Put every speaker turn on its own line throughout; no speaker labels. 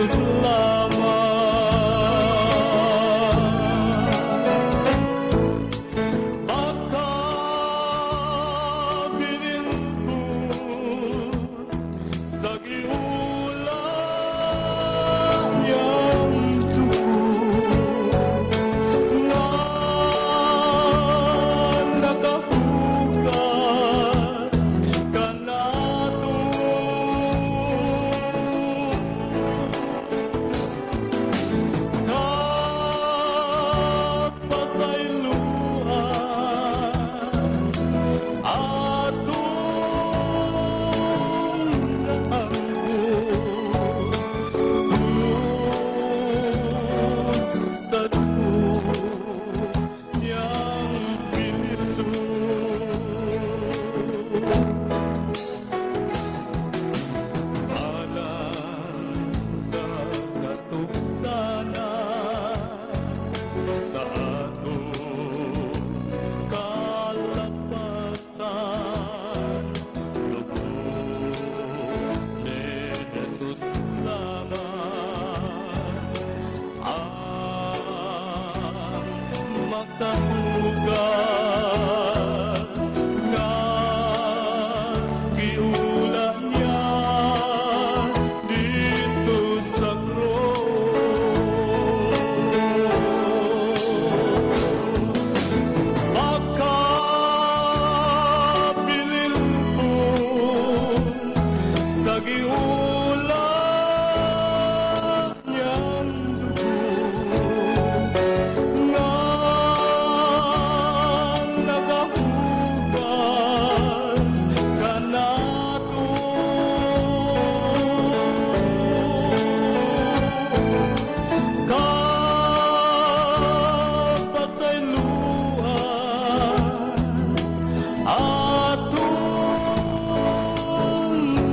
Jesus lamang. Makabilin ko sa giula niyang dugo nga nakahugas kanato. Kag pasayloan atong naangko tungod sa dugo niyang binilo. Alang sa katuksanan sa atong kalapasan, dugo ni Jesus lamang ang makahugas nga giula niya dito sa krus. Makabilin ko sa giula niyang dugo nga nakahugas kanato. Kag pasayloan atong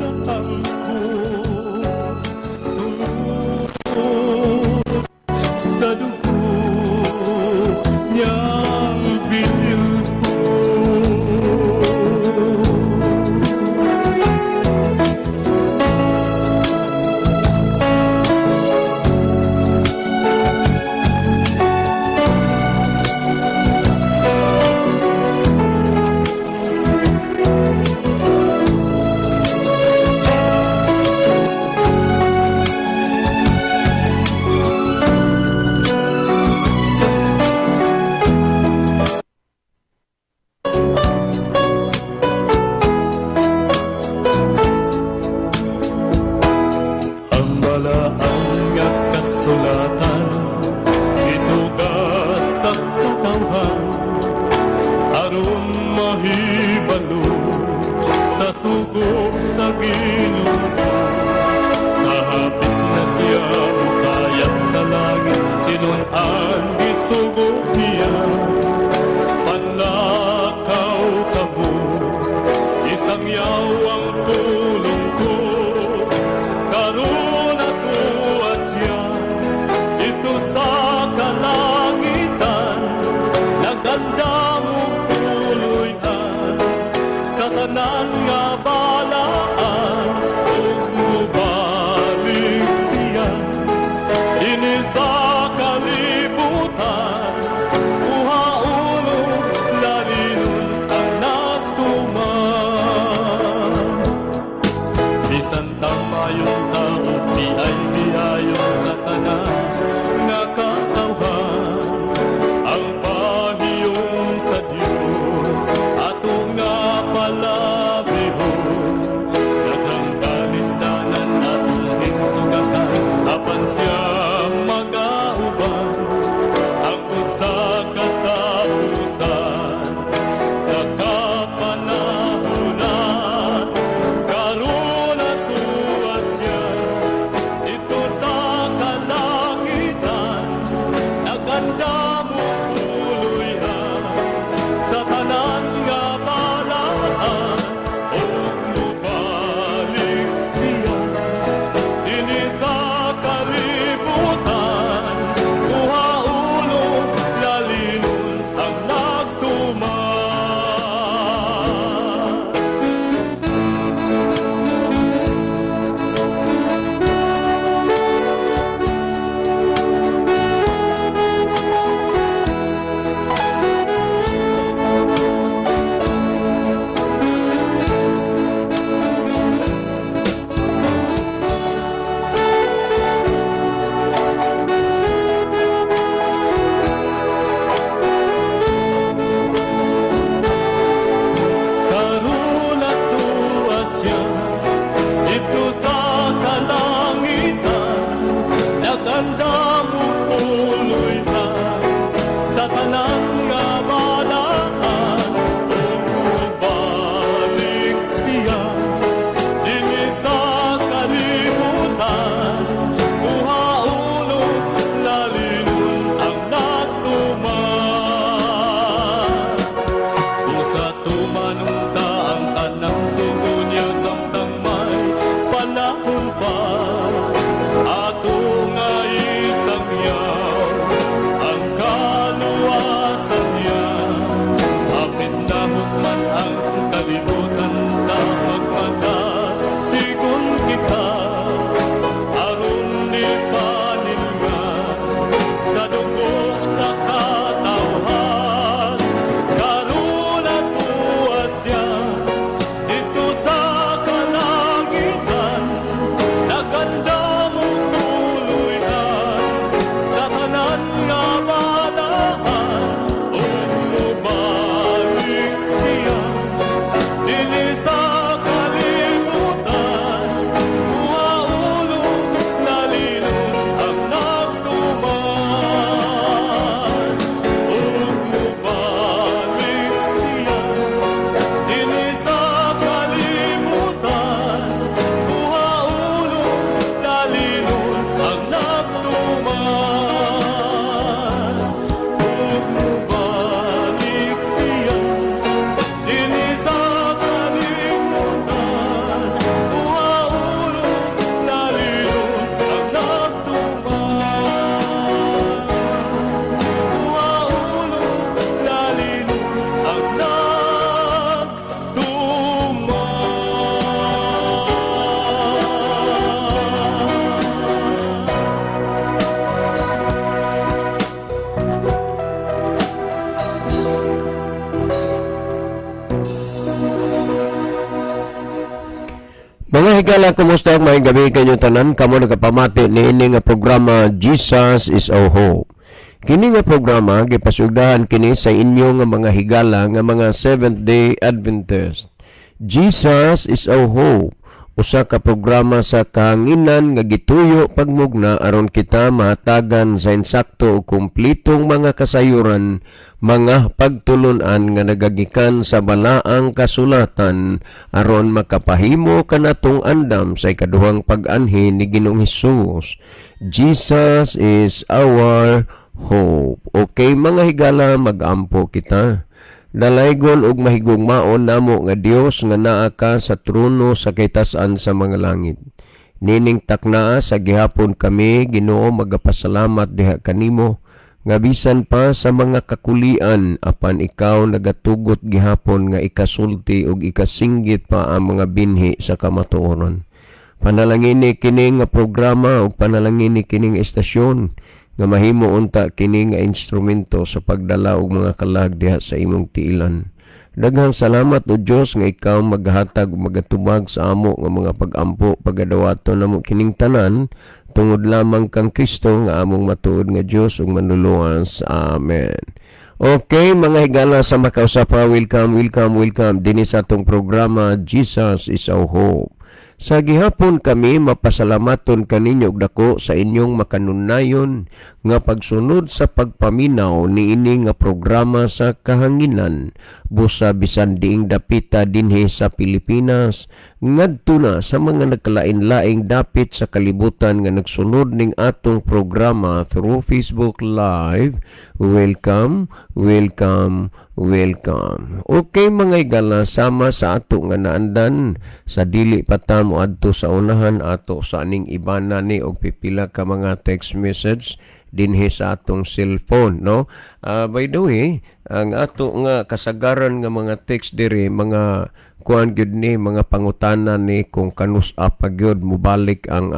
naangko tungod sa dugo niyang binilko. Ang balaan nga kasulatan gitugas sa katawhan aron mahibalo sa sugo sa Ginoo. Sa hapit na siya mukayat sa langit, tinun-an gisugo niya. Panlakaw kamo, isang yaw ang tulong ko. Karon atoa siya dito sa kalangitan, nagandam og puloy-an sa tanan nga balaan, ug mobalik siya dinhi sa kalibutan.
Mga higala, kumusta? Maayong gabi kanyong tanan? Kamo nagapamati niini nga programa, Jesus is Our Hope. Kini nga programa gipasugdahan kini sa inyo nga mga higala nga mga Seventh Day Adventist. Jesus is Our Hope, usa ka programa sa kahanginan nga gituyo pagmugna aron kita mahatagan sa insakto ug kumplitong mga kasayuran, mga pagtulunan nga nagagikan sa balaang kasulatan aron makapahimo kanatong andam sa ikaduhang pag-anhi ni Ginoong Hesus. Jesus is our hope. Okay, mga higala, mag-ampo kita. Dalaygon ug mahigugmaon namo nga Dios nga naa ka sa trono sa kitasan sa mga langit. Nining taknaa sa gihapon kami, Ginoo, magapasalamat diha kanimo nga bisan pa sa mga kakulian, apan ikaw nagatugot gihapon nga ikasulti ug ikasinggit pa ang mga binhi sa kamatuoran. Panalangini kini nga programa ug panalangini kining estasyon nga mahimo unta kini nga instrumento sa pagdala og mga kalag diha sa imong tiilan. Daghang salamat, o Dios, nga ikaw maghatag ug magatubag sa amo nga mga pag-ampo. Pagadawaton namo kining tanan tungod lamang kang Kristo nga among matuod nga Dios ug manluluwas. Amen. Okay, mga higala sa makausapa, welcome, welcome, welcome dinhi sa atong programa, Jesus is Our Hope. Sa gihapon kami mapasalamaton kaninyo og dako sa inyong makanunayon nga pagsunod sa pagpaminaw niini nga programa sa kahanginan, busa bisan diing dapita dinhi sa Pilipinas ngadto na sa mga nagkalain-laing dapit sa kalibutan nga nagsunod ning atong programa through Facebook Live. Welcome, welcome, welcome. Okay, mga higala, sama sa ato nga naandan, sa dili pa ta moadto sa unahan, ato sa aning ibana ni og pipila ka mga text message dinhi sa atong cellphone, no? By the way, ang ato nga kasagaran nga mga text diri, mga kuan gyud ni, mga pangutana ni kung kanus-a pa gyud mobalik ang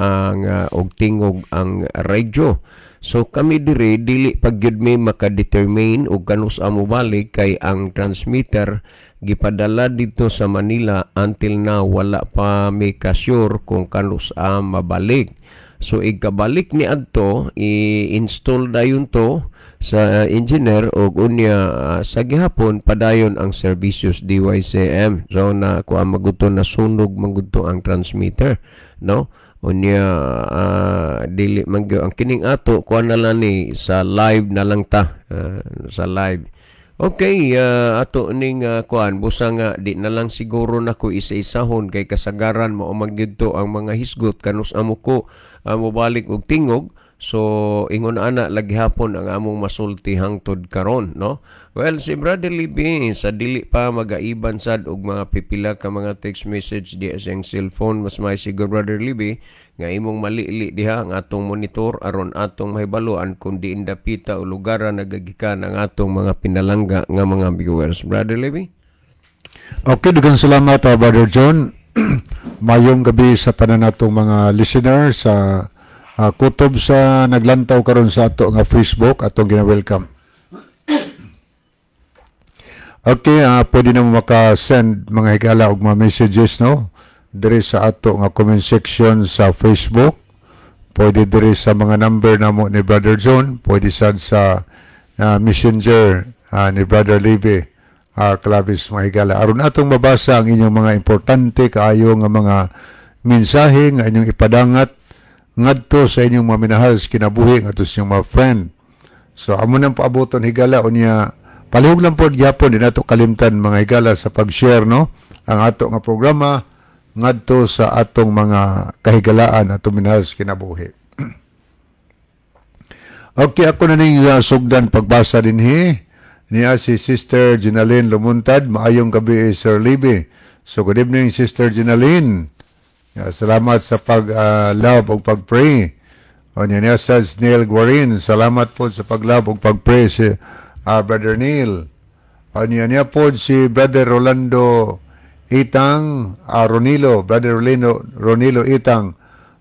og tingog ang radyo. So kami diri, dili pa gyud mi makadetermine og kanus-a mobalik kay ang transmitter gipadala dito sa Manila. Until now, wala pa mi ka-sure kung kanus-a mabalik. So ikabalik ni adto, i-install dayon to sa engineer og unya sa gihapon padayon ang serbisyos DYCM. So na kuan maguto, na sunog maguto ang transmitter, no? Unya dili man gyud ang kining ato, kuan na lang ni, sa live na lang ta, sa live. Okay, ato ning kuan, busa nga di na lang siguro nako isa-isahon kay kasagaran mao man gyud to ang mga hisgot kanus amo ko mobalik og tingog. So ingon ana lagi hapon ang among masulti hangtod karon, no? Well, si Brother Libby, sa dili pa magaiban sad og mga pipila ka mga text message di sa iyang cellphone, mas may siguro, Brother Libby, nga imong malili diha ang atong monitor aron atong mahibaluan kung diin dapita o lugar nagagikan ang atong mga pinalangga nga mga viewers. Brother Libby?
Okay, daghang salamat, Brother John. Mayong gabi sa tanan natong mga listener sa kutob sa naglantaw karon sa ato nga Facebook, atong gina-welcome. Okay, pwede na mo maka-send, mga higala, og mga messages, no, diri sa ato nga comment section sa Facebook. Pwede diri sa mga number namo ni Brother John, pwede sad sa Messenger ni Brother Libby Clavis, mga higala. Aron atong mabasa ang inyong mga importante kaayo nga mga mensahe nga inyong ipadangat ngadto sa inyong mga minahal sa kinabuhi, ngadto sa inyong mga friend. So amo nang paaboton, higala. Unya palihog lang pod gyapon, di nato kalimtan, mga higala, sa pag-share, no, ang ato nga programa ngadto sa atong mga kahigalaan, atong minahal sa kinabuhi. Okay, ako na ning sugdan pagbasa dinhi niya si Sister Ginaline Lumuntad. Maayong gabi, Sir Libby. So good evening, Sister Ginaline. Yeah, salamat sa pag love ug pag-pray. O niya niya sa Neil Guarin, salamat po sa pag-love ug pag-pray si Brother Neil. O niya niya po si Brother Rolando Itang, Ronilo, Brother Rolando, Ronilo Itang.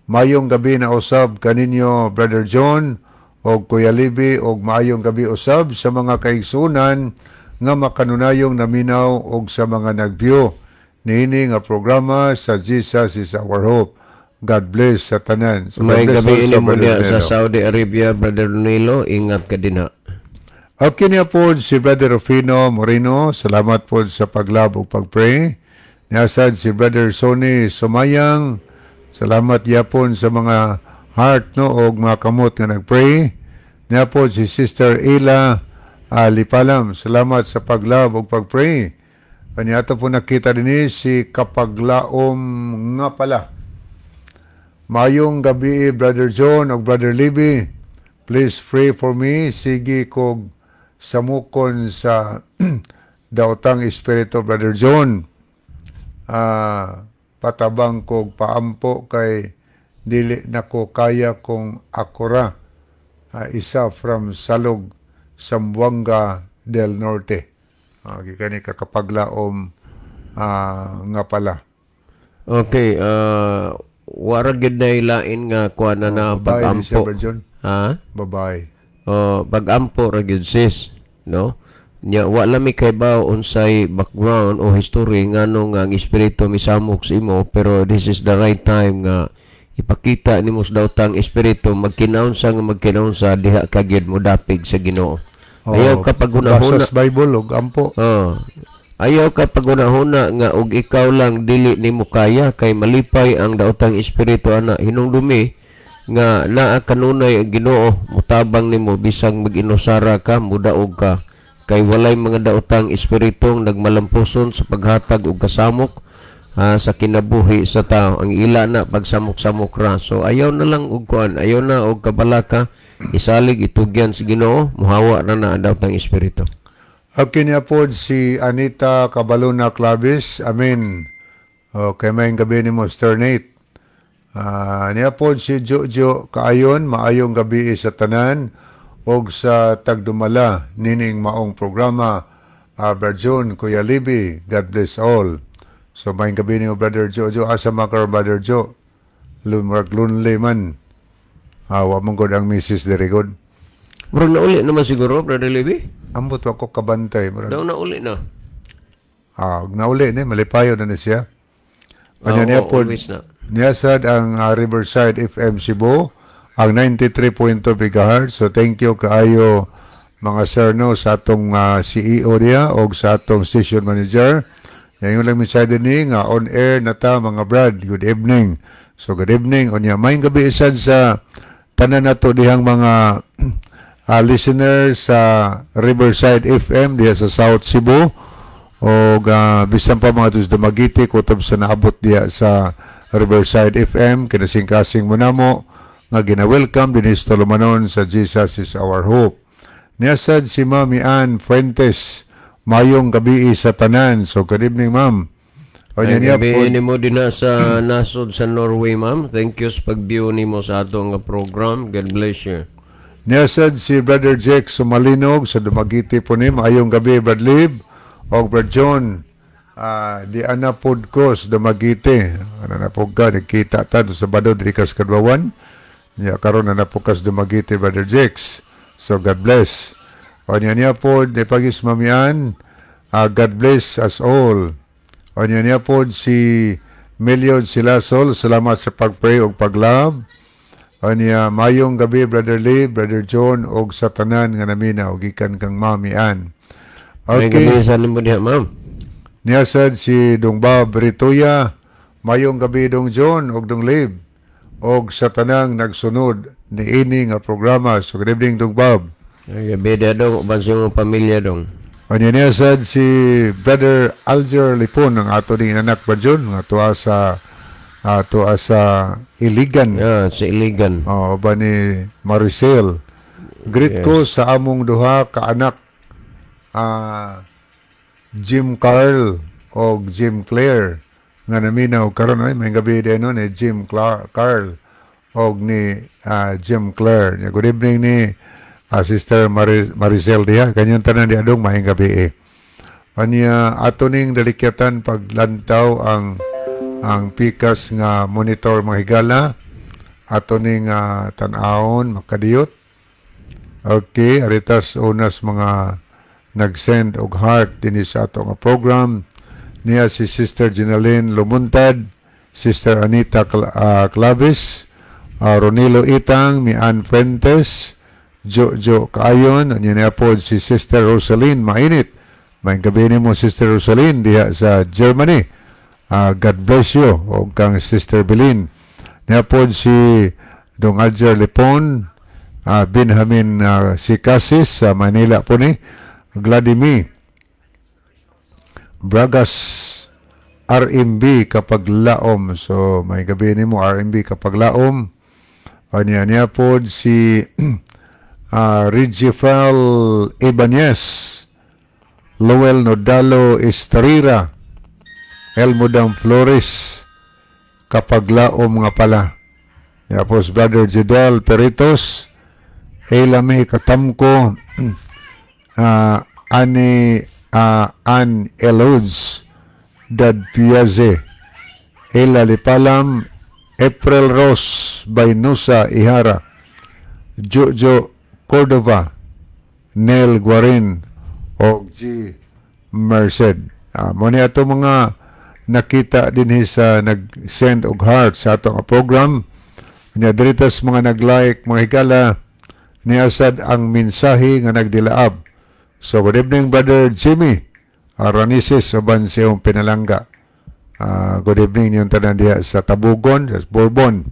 Mayong gabi na usab kaninyo, Brother John og Kuya Libby, og maayong gabi usab sa mga kaigsunan nga makanunayong naminaw og sa mga nag-view. niini nga programa sa Jesus is Our Hope. God bless sa tanan. So,
May
God bless
gabi
also,
ini mo
Brother
diha sa
Nelo.
Saudi Arabia, Brother Nilo, ingat ka dinha.
Okay niya po si Brother Rufino Moreno. Salamat po sa pag-love ug pag-pray. Niasad si Brother Sonny Sumayang. Salamat yapon sa mga heart, no, og mga kamot nga nagpray. Niya po si Sister Ila Lipalam. Salamat sa pag-love ug pag-pray. Kanya po nakita din si Kapaglaom nga pala. "Mayong gabi, Brother John o Brother Libby. Please pray for me. Sige kog samukon sa daotang espiritu, Brother John. Patabang kog paampo kay dili nako kaya kung ako ra. Isa from Salog, Zamboanga del Norte." Gikan ni kakapaglaom nga pala.
Okay, wara gid na ilain nga kuan na na
Babae ni siya,
pag-ampo.
Brother John.
Ha?
Babae.
Oh, pag-ampo ra gyud, sis, no? Nya wa lami kay ba unsay background o history ngano nga ang espiritu misamok sa imo, pero this is the right time nga ipakita nimo sa daotang espiritu magkinaunsa nga magkinaunsa diha ka gyud mo dapig sa Ginoo. Ayaw ka paghunahuna.
Basa sa Bible ug ampo.
Oh. Ayaw ka paghunahuna nga og ikaw lang dili nimo kaya, kay malipay ang daotang espiritu ana. Hinungdumi nga naa kanunay ang Ginoo mutabang nimo bisag mag-inusara ka, mudaog ka, kay walay mga daotang espiritong nagmalampuson sa paghatag og kasamok sa kinabuhi sa tao. Ang ila na pagsamok-samok ra. So ayaw na lang og kuan, ayaw na og kabalaka, isalig, itugyan sa Ginoo, muhawa ra na ang daotang espiritu.
Okay niya po si Anita Cabalona Clavis. Amen. Okay, may gabi ni mo, Sir Nate. Niya po si Jojo Kaayon, "Maayong gabi sa tanan og sa tagdumala nining maong programa. Brother John, Kuya Libby, God bless all." So maayong gabi nimo, Brother Jojo. Asa man ka, Brother Jo? Lumurag lonely man. Wa man gud ang misis diri gud.
Murag nauli naman siguro, Brother Libby.
Ambot, wa ko kabantay. Murag,
Daw nauli na.
Nauli ni, malipayo na ni siya. Kanya
Oo,
niya po,
always na.
Niya sad ang Riverside FM Cebu, ang 93.2 MHz. So thank you kaayo, mga sir, no, sa atong CEO niya o sa atong station manager. Ngayon lang mensahe ni nga "On air na ta, mga brad. Good evening." So good evening. Unya maayong gabi isad sa tanan nato dihang mga listeners sa Riverside FM diha sa South Cebu o bisan pa mga tus Dumaguete, kutob sa naabot diha sa Riverside FM, kinasingkasing mo namo nga gina-welcome dinhi sa Tulumanon sa Jesus is Our Hope. Niasad si Mami Ann Fuentes, "Mayong gabi sa tanan." So good evening, ma'am. O
Ay,
niya
gabi
po,
nimo din na sa nasod sa Norway, ma'am. Thank you sa pag-view nimo sa ato nga program. God bless you.
Niasad si Brother Jack Sumalinog sa Dumaguete po ni, "Maayong gabi, Brad Lib og Brad John. Di ana pod ko sa Dumaguete." Ana na pod ka, nagkita ta do sa Sabado diri ka sa Kadwawan. Nya karon na po ka sa Dumaguete, Brother Jakes. So God bless. O niya niya po, di pagis mamian, "God bless us all." O niya niya po si Meliod Silasol, "Salamat sa pag-pray ug pag-love." O niya, "Mayong gabi, Brother Lee, Brother John, og sa tanan nga naminaw," gikan kang Mami Ann.
Ay,
Okay.
gabi sa nimo diha, ma'am.
Niya sad si Dong Bob Ritoya, "Mayong gabi, Dong John og Dong Lib og sa tanang nagsunod ni ini nga programa." So good evening, Dong Bob.
Ay, gabi diha dong, uban sa imong pamilya dong.
Unya niya sad si Brother Alger Lipon, ang ato ding anak ba John nga tuwa sa Iligan.
Yeah, sa Iligan.
Oh, ba ni Maricel. "Greet ko sa among duha ka anak, Jim Carl og Jim Claire nga naminaw karon." Ay, may gabi din no ni Jim Carl og ni Jim Claire. Good evening ni Sister Maricel diha. Kanyang tanan di adong maayong gabi eh. Anya ato ning dalikyatan paglantaw ang pikas nga monitor, mga higala, ato ning tan-awon makadiyot. Okay, aritas unas mga nag-send og heart dinhi sa ato nga program. Niya si Sister Ginaline Lumuntad, Sister Anita Clavis, Ronilo Itang, Mian Fuentes, Jojo Kaayon, anya niya po si Sister Rosaline Mainit. Maayong gabii nimo, Sister Rosaline, diha sa Germany. God bless you og kang Sister Belin. Niya po si Dong Alger Lipon, Benjamin Sikasis sa Manila po ni Vladimir Bragas, RMB kapag laom. So maayong gabii nimo, RMB kapag laom. Anya niya po si Regifel Ibanez, Lowell Nodalo Estrera, Elmodam Flores, kapag laom nga pala. Tapos Brother Jidel Peritos, Elame Katamko, Ani Ann Elods, Dad Piaze, Ela Lipalam, April Rose Baynusa Ihara, Jojo Cordova, Neil Guarin, o G. Merced. Mo ni ato mga nakita dinhi sa nag-send og heart sa atong program. Nya diri tas mga nag-like, mga higala, niasad ang mensahe nga nagdilaab. So good evening, Brother Jimmy Aranisis uban siyang pinalangga. Good evening niyong tanan diha sa Tabugon, sa Bourbon.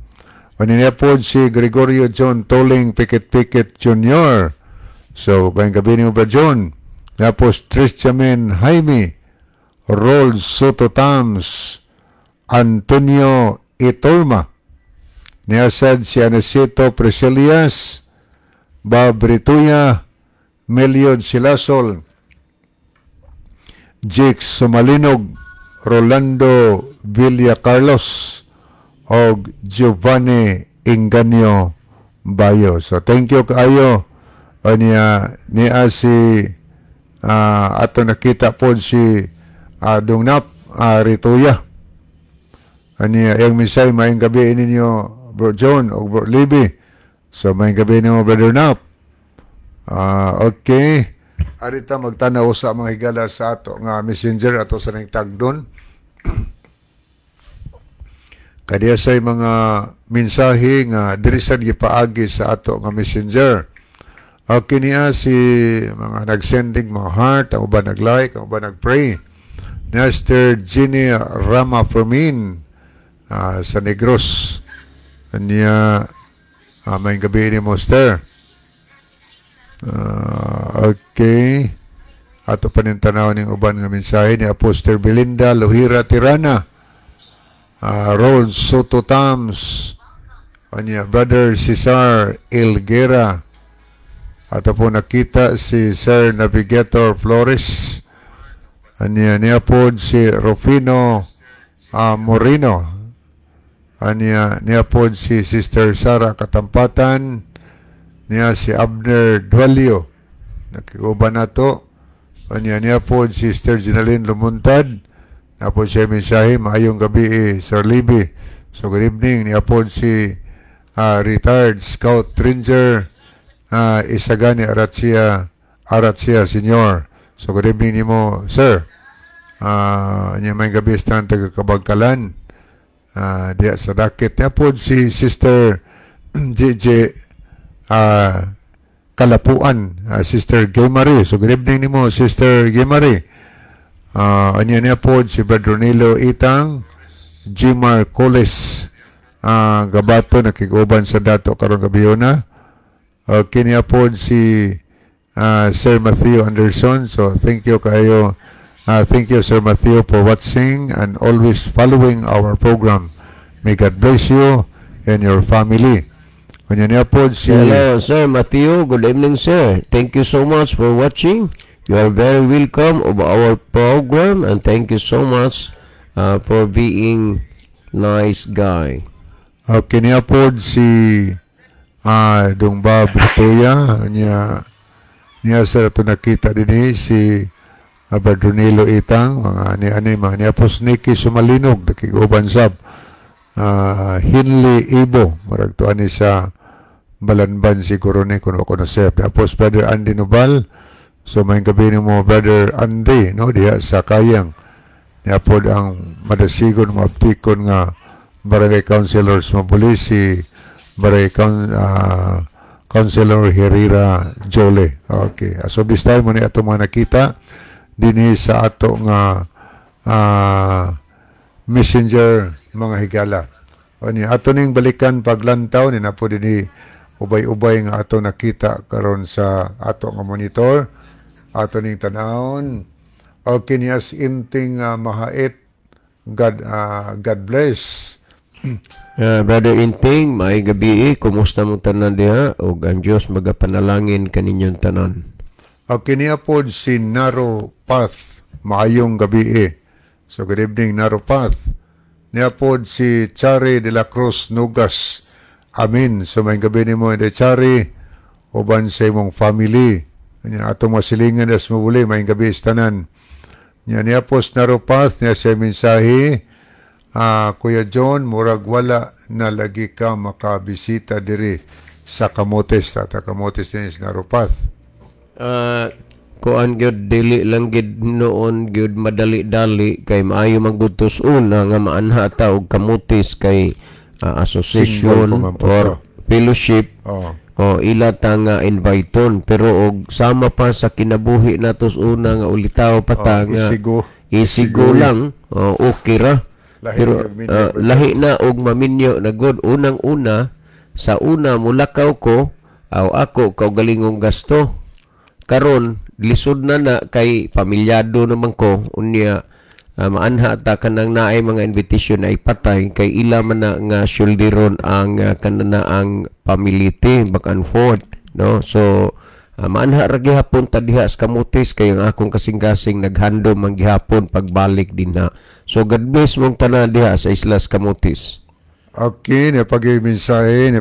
Ano niya po si Gregorio John Toling Pikit Pikit Jr. So, maayong gabii niyo, Brother John. Tapos Tristiamen Jaime, Rold Soto Tams, Antonio Itorma, Niasad si Anesito Priscilias, Bob Rituya, Meliod Silasol, Jake Sumalinog, Rolando Villa Carlos, og Giovanni Inganyo Bayo. So thank you kaayo. Niya niya si ato nakita po si Dungnap Rituya. Aniya iyang mensahe, "Maayong gabii ninyo, Bro John o Bro Libby." So maayong gabii ninyo, Brother Nap. Okay. Arita magtanaw sa mga higala sa ato nga messenger ato sa ning tagdon. Kadiya say mga mensahe nga diri sad gipaagi sa ato nga messenger. Okay niya si mga nag-sending mga heart, ang uban nag-like, ang uban nag-pray. Sister Jenny Rama Fermin sa Negros. Niya maayong gabii nimo, Sister. Okay. Ato panintanaw ning uban nga mensahe ni Apostle Belinda Lohira Tirana. Rod Soto Tams. Anya, Brother Cesar Elguera. Ato po nakita si Sir Navigator Flores. Anya niya po si Rufino Moreno. Anya niya po si Sister Sara Katampatan. Niya si Abner Duelio. Nakikuban na to. Anya niya po si Sister Ginaline Lumuntad. Na po siya mensahe, "Maayong gabii, eh, Sir Libby." So good evening. Niya po si retired Scout Ranger Isagani Aratsia Aratsia Senior. So good evening nimo, sir. Anya maayong gabii sa taga Kabagkalan. Diya sa Dakit. Niya po si Sister JJ Kalapuan, Sister Gay Marie. So good evening nimo, Sister Gay Marie. Anya niya po si Brother Ronilo Itang, Jimar Coles, Gabato nakiguban sa dato karong gabi na. Kini po si Sir Matthew Anderson. So thank you kayo. Thank you, Sir Matthew, for watching and always following our program. May God bless you and your family. Anya niya po si
Hello, Sir Matthew. Good evening, sir. Thank you so much for watching. You are very welcome of our program and thank you so much for being nice guy.
Okay niya po si Dong Bob Ritoya. Niya niya sir ito nakita din eh, si Bardonilo Itang, mga ani ani mga niya po si Nicky Sumalinog nakiguban sab, Hinley Ibo, murag to ani sa Balanban siguro ni kuno kuno sir. Tapos Brother Andy Nobal. So maayong gabii nimo, Brother Andy, no, diha sa Kayang. Niya pod ang madasigon, maaptikon nga barangay councilors mabuli, si barangay Councilor Herrera Jole. Okay. So this time mo ni ato mga nakita dinhi sa ato nga messenger, mga higala. O ni ato ning balikan paglantaw ni na po dinhi ubay-ubay nga ato nakita karon sa ato nga monitor. Ato ning tanawon. Okay, niyas inting mahait. God bless.
Brother Inting, may gabi eh. Kumusta mong tanan diha? Og ang Diyos magapanalangin kaninyong tanan.
Okay, niya pod si Narrow Path. Maayong gabi eh. So good evening, Narrow Path. Niya pod si Chari de la Cruz Nugas. Amin. So may gabi nimo, de Chari, uban sa imong family. Nya atong masilingan as mabuli, may gabi sa tanan. Nya niya po si Narrow Path, niya siya mensahe. Ah, Kuya John, murag wala na lagi ka makabisita diri sa Camotes. Tata Camotes din si Narrow Path.
Kuan gyud, dili lang gid noon gyud madali-dali kay maayo man gud una nga maanha ta og Camotes kay association
Single pa man po
or
to.
fellowship.
Oh.
O ila ta nga inviteon, pero og sama pa sa kinabuhi nato una nga ulitaw pa ta
Oh,
nga
isigo.
isigo lang, oh, okay ra.
Lahi
pero
og minyo, brother.
Lahi na og maminyo na god unang-una sa una mulakaw ko aw ako kaugalingong gasto. Karon lisod na na kay pamilyado naman ko. Unya maanha ta kanang naay mga invitation ay patay kay ila man na nga shoulderon ang kanana ang pamiliti back and forth, no? So maanha ra gihapon ta diha sa Camotes kay ang akong kasing-kasing naghandom man gihapon pagbalik dinha. So God bless mong tanan diha sa Islas Camotes.
Okay, napag mensahe,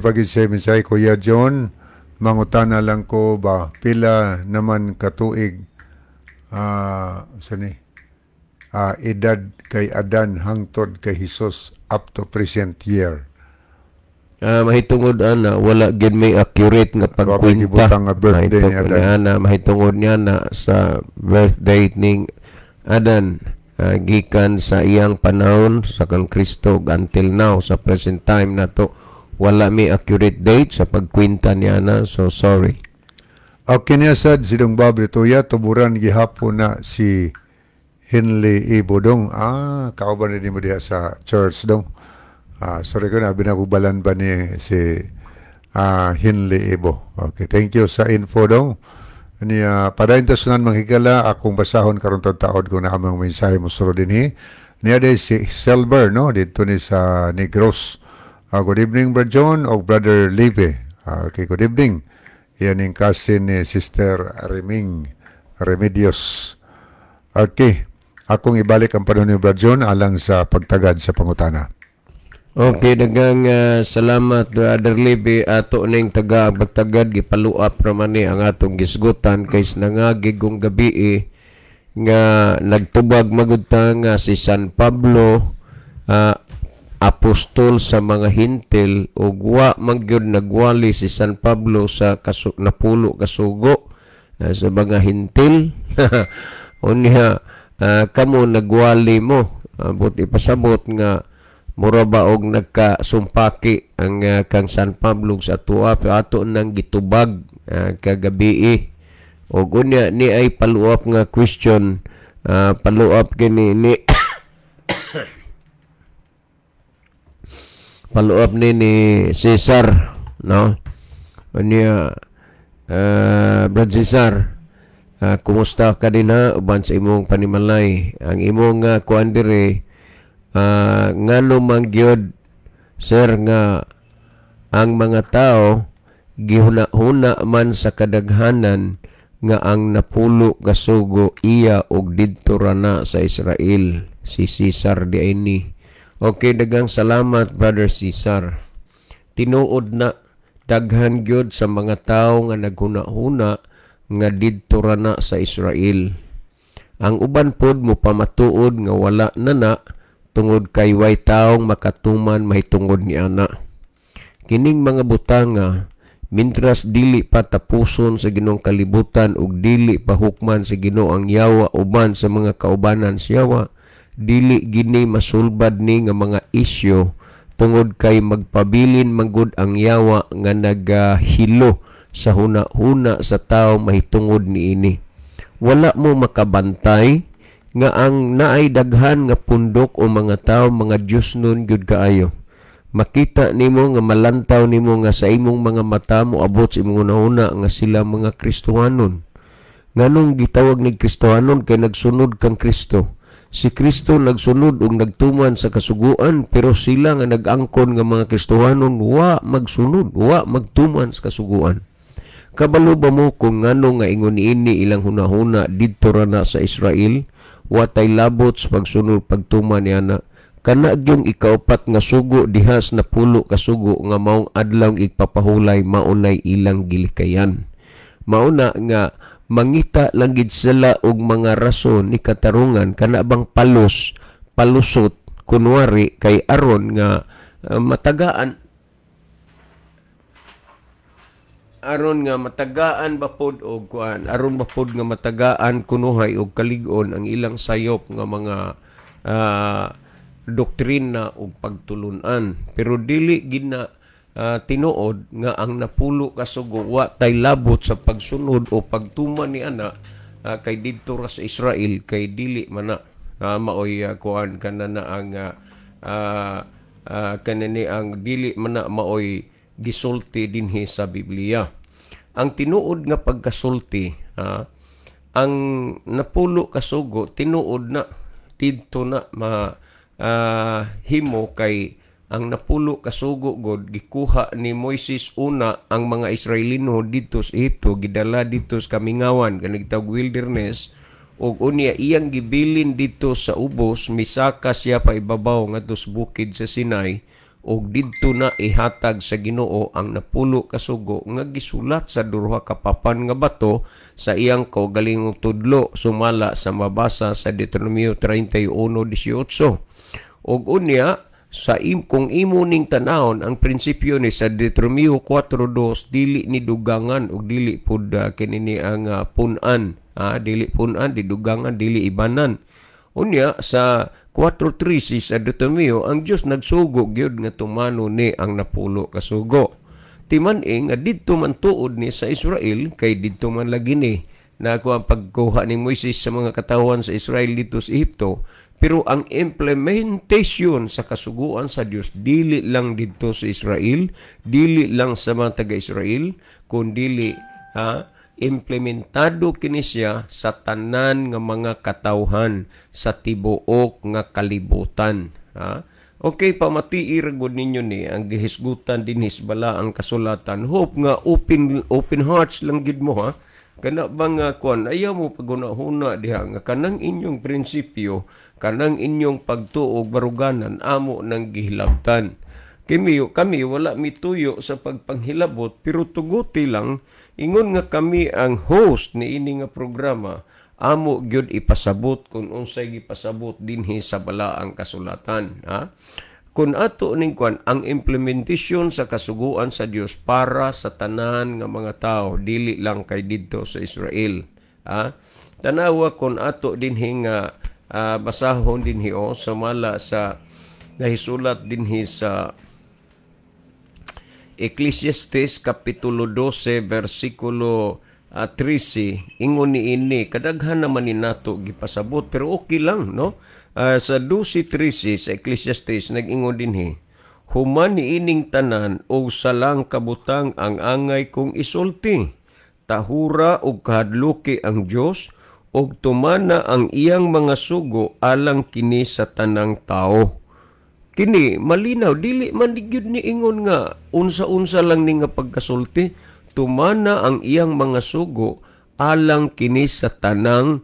Kuya John, mangutana lang ko ba, pila naman katuig, sa ni, edad kay Adan hangtod kay Jesus up to present year?
Mahitungod ana, wala gyud may accurate nga pagkwenta.
Gibutang nga birthday ni Adan.
Ana, mahitungod niya na sa birth date ning Adan, gikan sa iyang panahon sa kang Kristo until now sa present time nato, wala may accurate date sa pagkwenta niya na, so sorry.
Okay, niya sad si Dong Bob Ritoya, tuburan gihapon na si Henley Ibodong. Ah, kauban ni mo diha sa church dong. Ah, sorry ko na binakubalan ba ni si Henley Ibo. Okay, thank you sa info dong. Niya padayon ta sunan, mga higala, akong basahon karon taod ko na among mensahe mo suro dinhi. Niya day si Silver, no, dito ni sa Negros. Good evening, Brother John o Brother Lipe. Okay, good evening. Yan yung cousin ni Sister Reming Remedios. Okay. Akong ibalik ang panahon ni Brother John alang sa pagtagad sa pangutana.
Okay, daghang salamat, Brother Libby. Ato ning taga pagtagad, gipaluap raman ni ang atong gisgutan kay nangagigong gabi eh, nga nagtubag magud ta nga si San Pablo apostol sa mga Hintil ug wa man gyud nagwali si San Pablo sa napulo kasugo sa mga Hintil. Unya kamo nagwali mo, buti pasabot nga mura ba og nagkasumpaki ang kang San Pablo sa atoa, pero ato nang gitubag kagabi eh. Og unya ni ay follow-up nga question, follow-up kini ni follow-up ni Cesar, no? Unya Brad Cesar, kumusta ka din ha uban sa imong panimalay? Ang imong kuan dire, ngano man gyud sir nga ang mga tao gihuna-huna man sa kadaghanan nga ang napulo kasugo iya og didto ra na sa Israel? Si Cesar di ay ni. Okay, daghang salamat, Brother Cesar. Tinuod na daghan gyud sa mga tawo nga naghuna-huna nga didto ra na sa Israel. Ang uban pod mo pamatuod nga wala na na tungod kay way taong makatuman mahitungod ni ana. Kining mga butanga, mintras dili pa tapuson sa Ginoong kalibutan ug dili pa hukman sa Ginoo ang yawa uban sa mga kaubanan sa yawa, Dili gini masulbad ni nga mga isyu tungod kay magpabilin manggod ang yawa nga nagahilo sa huna-huna sa tao mahitungod niini. Wala mo makabantay nga ang naay daghan nga pundok o mga tao, mga Diyos nun gyud kaayo. Makita nimo nga malantaw nimo nga sa imong mga mata mo abot sa imong hunahuna nga sila mga Kristohanon. Nganong gitawag ni Kristohanon? Kay nagsunod kang Kristo. Si Kristo nagsunod ug nagtuman sa kasuguan, pero sila nga nag-angkon nga mga Kristohanon wa magsunod, wa magtuman sa kasuguan. Kabalo ba mo kung ngano nga ingon niini ilang hunahuna didto ra na sa Israel? Wa tay labot sa pagsunod pagtuman niana. Kana gyung ikaupat nga sugo dihas na 10 ka sugo nga maong adlaw igpapahulay maunay ilang gilikayan. Mauna nga mangita lang gid sila og mga rason ni katarungan kana bang palos palusot kunwari kay aron nga matagaan aron nga matagaan ba pod og kuan, aron ba pod nga matagaan kunuhay og kalig-on ang ilang sayop nga mga doktrina og pagtulunan. Pero dili gid na tinuod nga ang 10 ka sugo wa tay labot sa pagsunod o pagtuman ni ana kay didto ra sa Israel, kay dili man na maoy kuan kana na ang kanani ang dili man na maoy gisulti dinhi sa Biblia. Ang tinuod nga pagkasulti, ang 10 ka sugo tinuod na didto na ma himo kay ang 10 ka sugo god gikuha ni Moises una ang mga Israelino didto sa Ehipto, gidala didto sa kamingawan kanang gitawag wilderness, ug unya iyang gibilin didto sa ubos, misaka siya paibabaw ngadto sa bukid sa Sinai, ug didto na ihatag sa Ginoo ang 10 ka sugo nga gisulat sa duha ka papan nga bato sa iyang kaugalingong tudlo sumala sa mabasa sa Deuteronomio 31:18. Ug unya sa kung imo ning tanawon ang prinsipyo ni sa Deuteronomio 4:2, dili ni dugangan ug dili pud kini ni ang pun-an, dili pun-an, di dugangan, dili ibanan. Unya sa 4:3 sa Deuteronomio, ang Dios nagsugo gyud nga tumano ni ang 10 ka sugo. Timan-i nga didto man tuod ni sa Israel, kay didto man lagi ni nakuha ang pagkuha ni Moises sa mga katawhan sa Israel dito sa Ehipto, pero ang implementation sa kasuguan sa Dios dili lang didto sa Israel, dili lang sa mga taga-Israel, kundili implementado kini siya sa tanan nga mga katawhan sa tibuok nga kalibutan. Ha? Okay, pamatii ra gud ninyo ni ang gihisgutan dinhi sa balaang kasulatan. Hope nga open open hearts lang gid mo, ha. Kana ba nga kuan, ayaw mo paghuna-huna diha nga kanang inyong prinsipyo, kanang inyong pagtuo baruganan amo nang gihilabtan. Kami wala mituyo sa pagpanghilabot, pero tuguti lang ingon nga kami ang host ni ini nga programa, amo gyud ipasabot kung unsay gipasabot dinhi sa balaang kasulatan, ha? Kung ato ning kuan ang implementation sa kasuguan sa Dios para sa tanan nga mga tao, dili lang kay didto sa Israel, ha? Tanawa kung ato dinhi nga basahon dinhi o sumala sa nahisulat dinhi sa Ecclesiastes kapitulo 12 versikulo 13, ingon ni ini, kadaghan naman ni nato gipasabot pero okay lang, no? Sa 12:13 sa Ecclesiastes nag-ingon dinhi, human ni ining tanan og salang kabutang ang angay kong isulti, tahura og kahadluki ang Dios og tumana ang iyang mga sugo alang kini sa tanang tao. Kini malinaw, dili man gyud ni ingon nga unsa-unsa lang ni nga pagkasulti, tumana ang iyang mga sugo alang kini sa tanang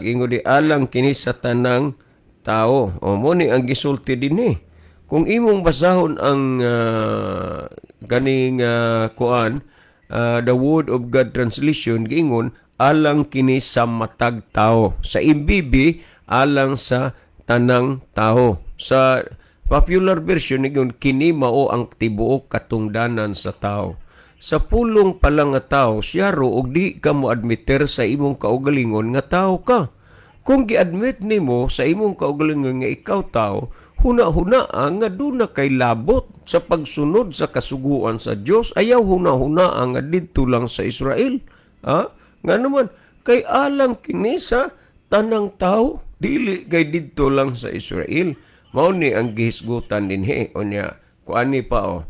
ingon di alang kini sa tanang tao. O mo ni ang gisulti dinhi. Kung imong basahon ang kaning kuan the Word of God translation, giingon alang kini sa matag tao. Sa MBB alang sa tanang tao. Sa popular version niyon, kini mao ang tibuok katungdanan sa tao. Sa pulong pa lang nga tao, siyaro og di ka mo admitter sa imong kaugalingon nga tao ka. Kung gi-admit nimo sa imong kaugalingon nga ikaw tao, huna-huna nga duna kay labot sa pagsunod sa kasuguan sa Dios, ayaw huna-huna nga didto lang sa Israel. Ha? Nga naman, kay alang kini sa tanang tao, dili kay didto lang sa Israel. Mao ni ang gihisgutan dinhi. Unya, kuani pa oh.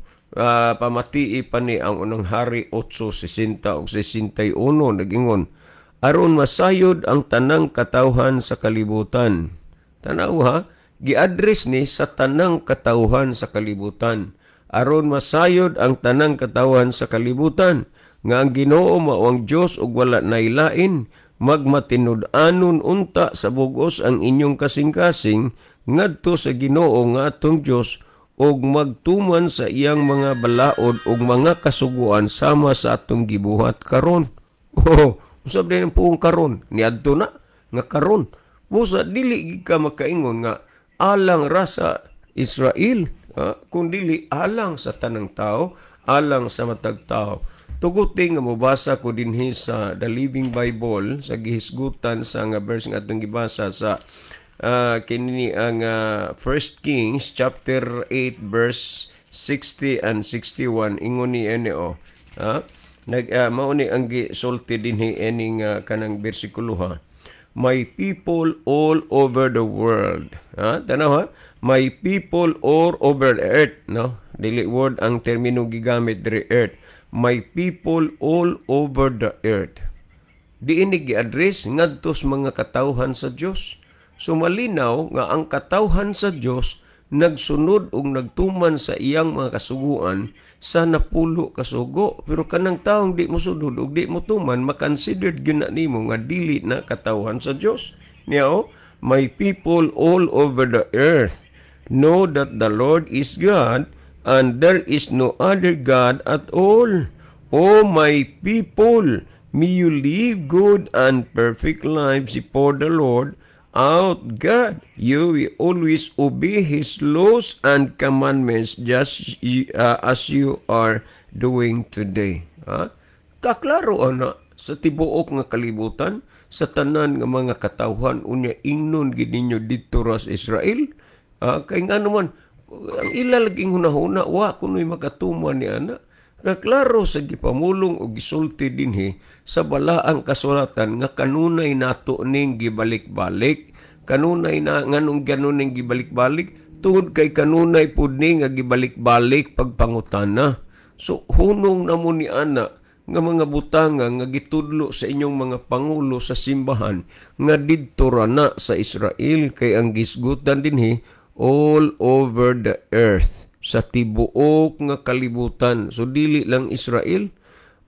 Pamatii pa ni ang Unang Hari 8:60 ug 61, nagingon, aron masayod ang tanang katawhan sa kalibutan. Tanaw ha, gi-address ni sa tanang katawhan sa kalibutan. Aron masayod ang tanang katawhan sa kalibutan nga ang Ginoo mao ang Dios ug wala nailain, magmatinud-anon unta sa bugos ang inyong kasing-kasing ngadto sa Ginoo nga atong Dios ug magtuman sa iyang mga balaod ug mga kasuguan sama sa atong gibuhat karon. Oh, usab din ang puong karon niadto na nga karon. Busa dili gid ka makaingon nga alang ra sa Israel, ha? Kung dili alang sa tanang tao, alang sa matag tao. Tuguti nga mobasa ko dinhi sa The Living Bible sa gihisgutan sa nga verse nga atong gibasa sa kini ang 1 Kings chapter 8 verse 60 and 61. Ingon ni ini oh. Ha? Mao ni ang gisulti dinhi ining kanang bersikulo ha. My people all over the world. Ha? Tanaw ha? My people all over the earth, no? Dili word ang termino gigamit diri, earth. My people all over the earth. Diin gi-address ngadto sa mga katawhan sa Dios. So malinaw nga ang katawhan sa Dios nagsunod ug nagtuman sa iyang mga kasuguan sa 10 kasugo. Pero kanang taong di mo sunod ug di mo tuman, makonsidered gyud na nimo nga dili na katawhan sa Dios. Niya oh, my people all over the earth, know that the Lord is God and there is no other God at all. O my people, may you live good and perfect lives before the Lord our God. You will always obey His laws and commandments just as you are doing today. Ha? Kaklaro ana sa tibuok nga kalibutan, sa tanan nga mga katawhan. Unya ingnon gid ninyo didto ra sa Israel. Ha? Kay nga naman ang ila laging hunahuna, wa kuno'y makatuman ni ana. Kaklaro sa gipamulong o gisulti dinhi sa balaang kasulatan nga kanunay nato ning gibalik-balik. Kanunay na nganong ganon ning gibalik-balik, tungod kay kanunay pud ni nga gibalik-balik pagpangutana. So hunong na mo ni ana nga mga butanga nga gitudlo sa inyong mga pangulo sa simbahan nga didto ra na sa Israel, kay ang gisgutan dinhi all over the earth, sa tibuok nga kalibutan. So dili lang Israel.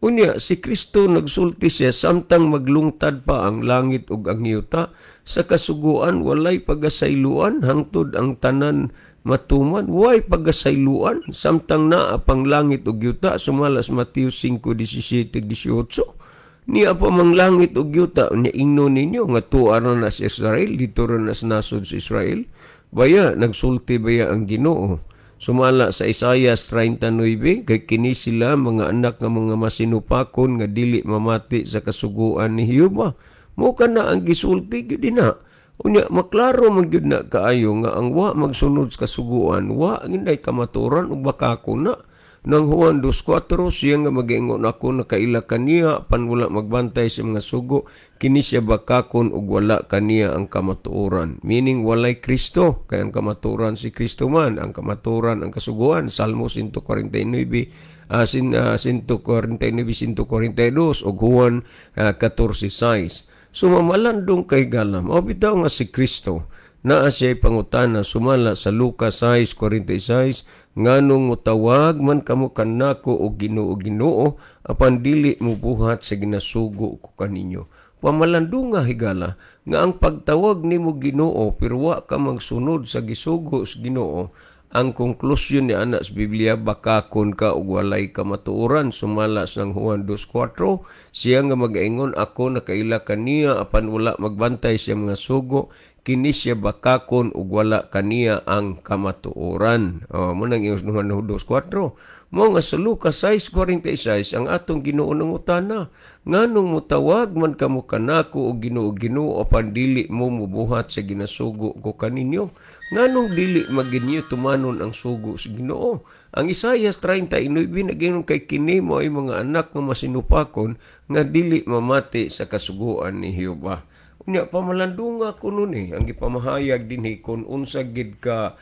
Unya si Kristo nagsulti siya samtang maglungtad pa ang langit ug ang yuta, sa kasuguan walay pagasayloan hangtod ang tanan matuman. Way pagasayloan samtang naa pang langit ug yuta, sumala sa Mateo 5:17-18. Niya pa mang langit ug yuta, unya ingnon ninyo nga tuwa ra na sa Israel, dito ra na sa nasod sa Israel. Baya nagsulti baya ang Ginoo sumala sa Isayas 39, kay kini sila mga anak nga mga masinupakon nga dili mamati sa kasuguan ni Jehova. Mo kana ang gisulti gyud na. Unya maklaro man gyud na kaayo nga ang wa magsunod sa kasuguan, wa ginday kamaturan ug bakako na. Nang Juan 2:4, siya nga mag-ingon ako nakaila kaniya pan wala magbantay sa mga sugo, kini siya bakakon ug wala kaniya ang kamatuoran. Meaning walay Kristo, kay ang kamatuoran si Kristo man, ang kamatuoran ang kasuguan. Salmo 149, 149, 142 ug Juan 14:6. So mamalandong kay galam, o bitaw nga si Kristo naa siya pangutana sumala sa Lucas 6:46, nganong motawag man kamo kanako og Ginoo, Ginoo, apan dili mobuhat sa ginasugo ko kaninyo? Pamalandunga higala nga ang pagtawag nimo Ginoo pero wa ka magsunod sa gisugo sa Ginoo, ang konklusyon ni ana sa Biblia, bakakon ka og walay kamatuoran sumala sa Juan 2:4, siya nga magaingon ako nakaila kaniya apan wala magbantay sa mga sugo, Kini siya bakakon ug wala kaniya ang kamatuoran. Oh, mo nang ingon Juan 2:4. Mo nga sa Lucas 6:46 ang atong Ginoo nangutana, nganong mutawag man kamo kanako og Ginoo, Ginoo, apan dili mo mubuhat sa ginasugo ko kaninyo? Nganong dili maginyo tumanon ang sugo sa Ginoo? Ang Isaias 39 nagingon kay kini mo ay mga anak nga masinupakon nga dili mamati sa kasuguan ni Jehova. Unya pamalandunga kuno ni ang gipamahayag dinhi kon unsa gid ka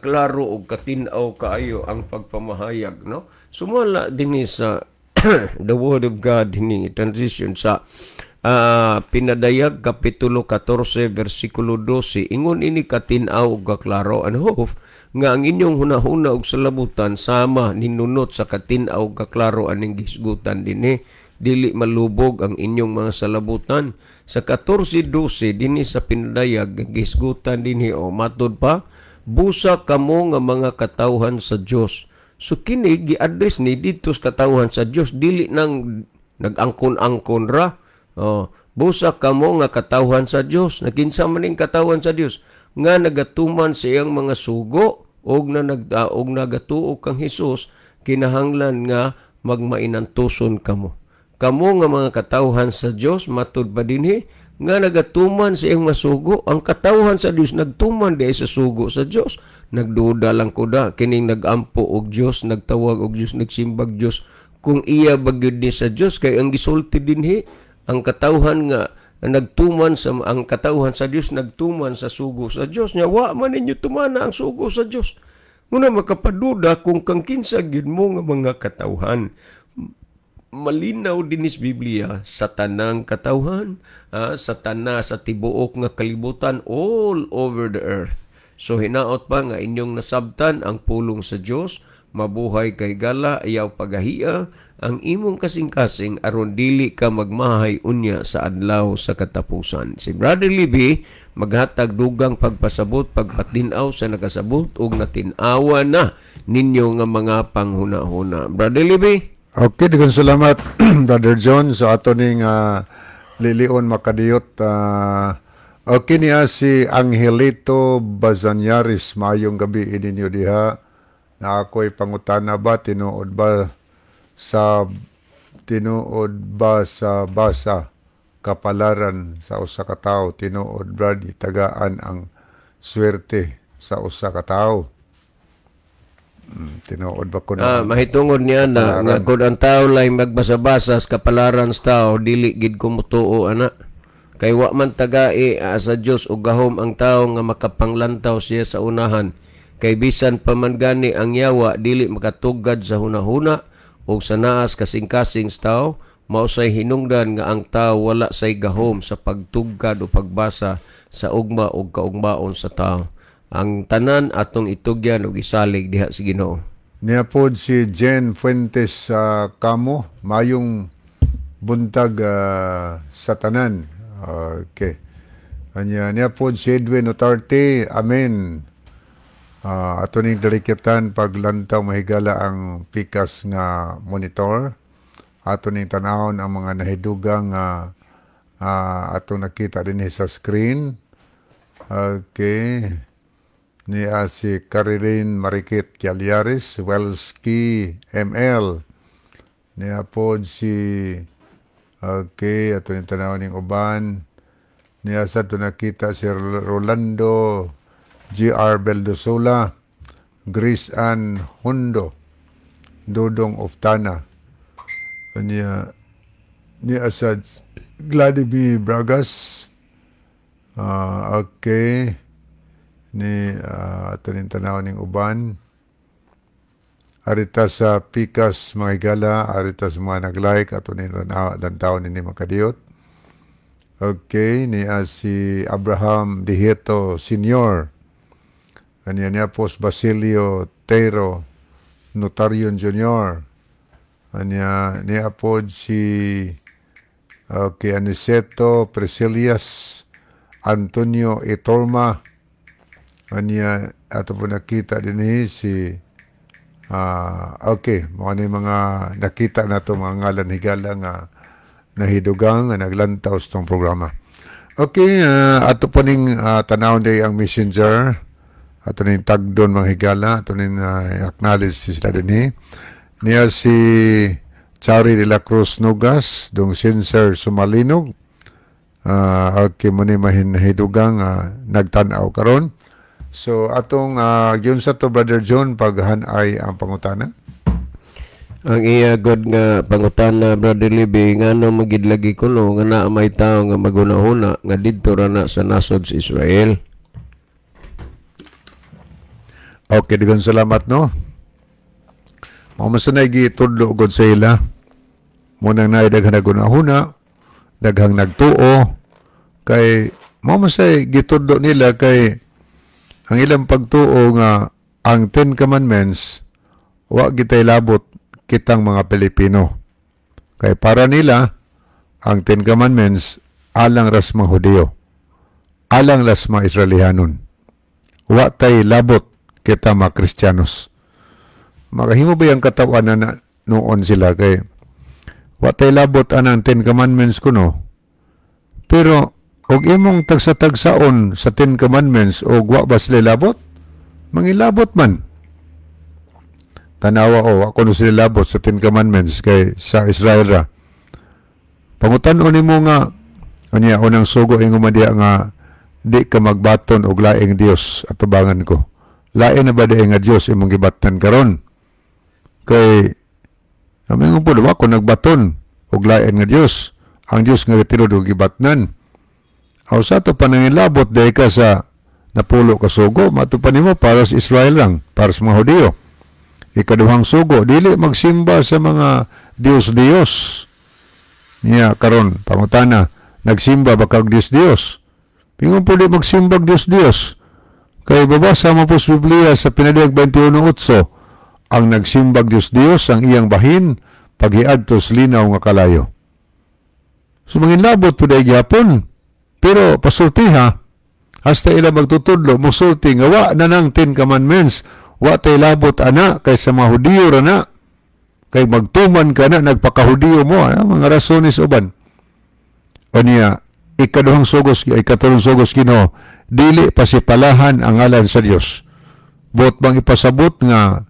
klaro og katin-aw kaayo ang pagpamahayag, no? Sumala dinhi sa the word of God dinhi transition sa Pinadayag kapitulo 14 versikulo 12, ingon ini katin-aw ug kaklaro and hope nga ang inyong hunahuna og salabutan sama ninunot sa katin-aw ug kaklaro aning gisgutan dinhi, dili malubog ang inyong mga salabutan. Sa 14:12 dinhi sa Pinadayag, gisgutan dinhi o matod pa, busa kamo nga mga katawhan sa Dios. So kini gi-address ni didto sa katawhan sa Dios, dili nang nag-angkon-angkon ra. Oh, busa kamo nga katawhan sa Dios. Nakinsa man ning katawhan sa Dios nga nagatuman sa iyang mga sugo og na nagdaog nagatuo kang Hesus, kinahanglan nga magmainantuson kamo. Kamo nga mga katawhan sa Dios, matud pa dinhi nga nagatuman sa iyang masugo. Ang katawhan sa Dios nagtuman di sa sugo sa Dios. Nagduda lang ko da kining nagampo og Dios, nagtawag og Dios, nagsimbag Dios, kung iya ba gyud ni sa Dios, kay ang gisulti dinhi ang katawhan nga nagtuman sa ang katawhan sa Dios nagtuman sa sugo sa Dios. Nya wa man ninyo tumana ang sugo sa Dios. Muna makapaduda kung kang kinsa gyud mo nga mga katawhan. Malinaw dinis Biblia sa tanang katawhan, sa tana sa tibuok nga kalibutan, all over the earth. So hinaot pa nga inyong nasabtan ang pulong sa Dios, mabuhay kay gala, ayaw pagahia ang imong kasing-kasing aron dili ka magmahay unya sa adlaw sa katapusan. Si Brother Libby maghatag dugang pagpasabot, pagpatin-aw sa nakasabot ug natin-awa na ninyo nga mga panghuna-huna. Brother Libby.
Okay, daghang salamat, Brother John, sa ato ning lilion makadiyot. Okay niya si Angelito Bazanyaris, maayong gabi ininyo diha. Na ako'y pangutana ba, tinuod ba sa basa kapalaran sa usa ka tawo, tinuod brad tagaan ang swerte sa usa ka tawo? Tinuod ba ko
na? Mahitungod niya na nga kung ang tao lay magbasa-basa sa kapalaran sa tao, dili gid ko motuo ana. Kay wa man tagai sa Dios og gahom ang tao nga makapanglantaw siya sa unahan. Kay bisan pa man gani ang yawa dili makatugad sa hunahuna og sa naas kasing-kasing sa tao, mausay hinungdan nga ang tao wala say gahom sa pagtugad o pagbasa sa ugma og kaugmaon sa tao. Ang tanan atong itugyan og isalig diha sa Ginoo.
Niya pod si Jen Fuentes sa Kamo, mayong buntag sa tanan. Okay. Anya niya pod si Edwin Otarte, amen. Ato ning dalikitan paglantaw mahigala ang pikas nga monitor. Ato ning tanawon ang mga nahidugang ato nakita dinhi sa screen. Okay. Niya si Carilyn Marikit Calyares, Welski ML. Niya pod si, okay, ato ning tanawon ning uban. Niya sa ato nakita si Rolando G.R. Beldosola, Grace Ann Hundo, Dodong Oftana. Niya, niya sa Gladys Bragas. Okay. Ni ato ning tanaw ning uban. Arita sa pikas mga higala, arita sa mga nag-like, ato ning lantaw nini makadiyot. Okay, ni si Abraham Dihito Senior. Anya niya pos Basilio Teiro Notarion Jr. Anya niya pod si, okay, Aniceto Priscillas Antonio Itorma. Anya ato po nakita din si okay, mga ni mga nakita na to mga ngalan higala nga nahidugang nga naglantaw sa tong programa. Okay, ato po ning tanawon day ang Messenger. Ato ning tagdon, mga higala, ato ning acknowledge sila dinhi. Niya si Chari de la Cruz Nugas, dong Sinser Sumalinog. Okay mo ni mahinhidugang nagtan-aw karon. So atong yun sa to, Brother John, paghanay ang pangutana.
Ang iya god nga pangutana, Brother Libby, ngano magid lagi kuno nga naa may tawo nga maghuna-huna nga didto ra na sa nasod sa Israel?
Okay, daghang salamat, no. Mao man sa gitudlo gud sa ila. Munang naay daghang naghuna-huna, daghang nagtuo kay mao man sa gitudlo nila, kay ang ilang pagtuo nga ang Ten Commandments wa gitay labot kitang mga Pilipino. Kay para nila ang Ten Commandments alang ras mga Hudiyo. Alang ras mga Israelihanon. Wa tay labot kita mga Kristiyanos. Makahimo ba yung katawan na noon sila kay wa tay labot anang Ten Commandments kuno? Pero og imong tagsa-tagsaon sa Ten Commandments, og wa ba sila labot? Mangilabot man. Tanawa o, ako no sila labot sa Ten Commandments kay sa Israel ra. Pangutan-on nimo nga unya unang sugo, ingon man diha nga di ka magbaton og laing Dios atubangan ko. Lain na ba di nga Dios imong gibatnan karon? Kay kami po, wa ko nagbaton og lain nga Dios. Ang Dios nga tinuod og gibatnan. Aw sa to panangilabot dahil ka sa napulo ka sugo, mato pa nimo para sa Israel lang, para sa mga Hudiyo. Ikaduhang sugo, dili magsimba sa mga Dios-Dios. Niya karon pangutana, nagsimba ba kag Dios-Dios? Pingon po di magsimba og Dios-Dios. Kay babasa mo po sa Biblia sa Pinadiyag 21:8, ang nagsimbag Dios-Dios ang iyang bahin paghiadto sa linaw nga kalayo. So manginlabot po dahil gyapon. Pero pasultiha, hasta ila magtutudlo, musulti nga wa na nang Ten Commandments, wa tay labot ana kay sa mga Hudiyo ra na. Kay magtuman ka na, nagpakahudiyo mo, ah, mga rasones uban. O niya, ikaduhang sugos, ikatulong sugos Ginoo, dili pasipalahan ang ngalan sa Dios. Buot bang ipasabot nga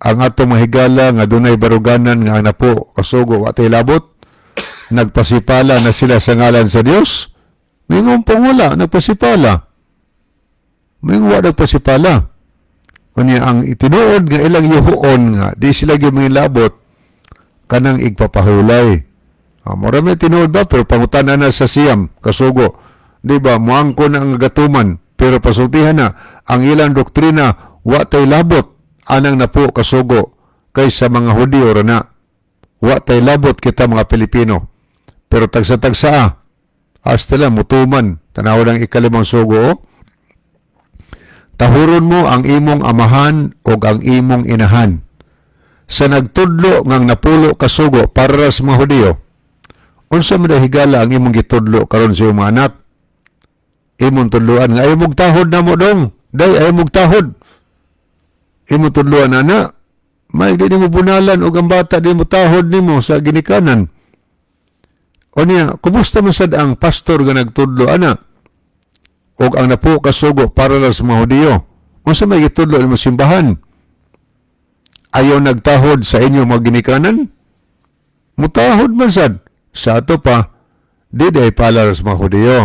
ang atong mahigala nga dunay baruganan nga ang napo kasugo wa tay labot, nagpasipala na sila sa ngalan sa Dios? Mingon pong wala nagpasipala. Mingon wa nagpasipala. Unya ang itinuod nga ilang yuhuon nga di sila gyud mangilabot kanang igpapahulay. Ah, mura may tinuod ba, pero pangutana na sa siyam kasugo. Di ba muangko na ang gatuman, pero pasultihan na ang ilang doktrina, wa tay labot anang napo kasugo kay sa mga Hudiyo ra na. Wa tay labot kita mga Pilipino. Pero tagsa-tagsa ah. Hasta lang mutuman, tanaw lang ikalimang sugo, oh. Tahuron mo ang imong amahan o ang imong inahan. Sa nagtudlo ngang napulo kasugo para sa mga Hudiyo, unsa man higala ang imong gitudlo karon sa imong mga anak? Imong tudloan nga ayaw mong tahod na mo dong. Day, ayaw mong tahod. Imong tudloan ana, may di nimo bunalan og ang bata di mo tahod nimo sa ginikanan. O niya, kumusta man sad ang pastor nga nagtudlo ana? Og ang napo kasugo para lang sa mga Hudiyo. Unsa may gitudlo nimo simbahan? Ayaw nagtahod sa inyo mga ginikanan? Mutahod man sad. Sa ato pa, di ay pala sa mga Hudiyo.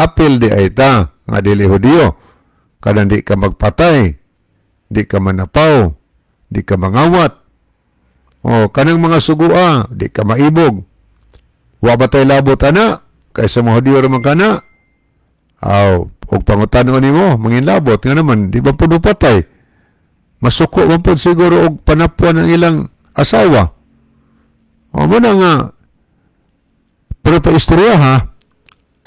Apil di ay ta, nga dili Hudiyo. Kanang di ka magpatay, di ka manapaw, di ka mangawat. O, kanang mga sugua, di ka maibog. Wa ba tay labot ana? Kaysa mga Hudiyo raman kana? Aw, og pangutano nimo, manginlabot nga naman, di ba puno patay? Masuko man po siguro og panapuan ang ilang asawa. O mo na nga, pero pa istorya ha,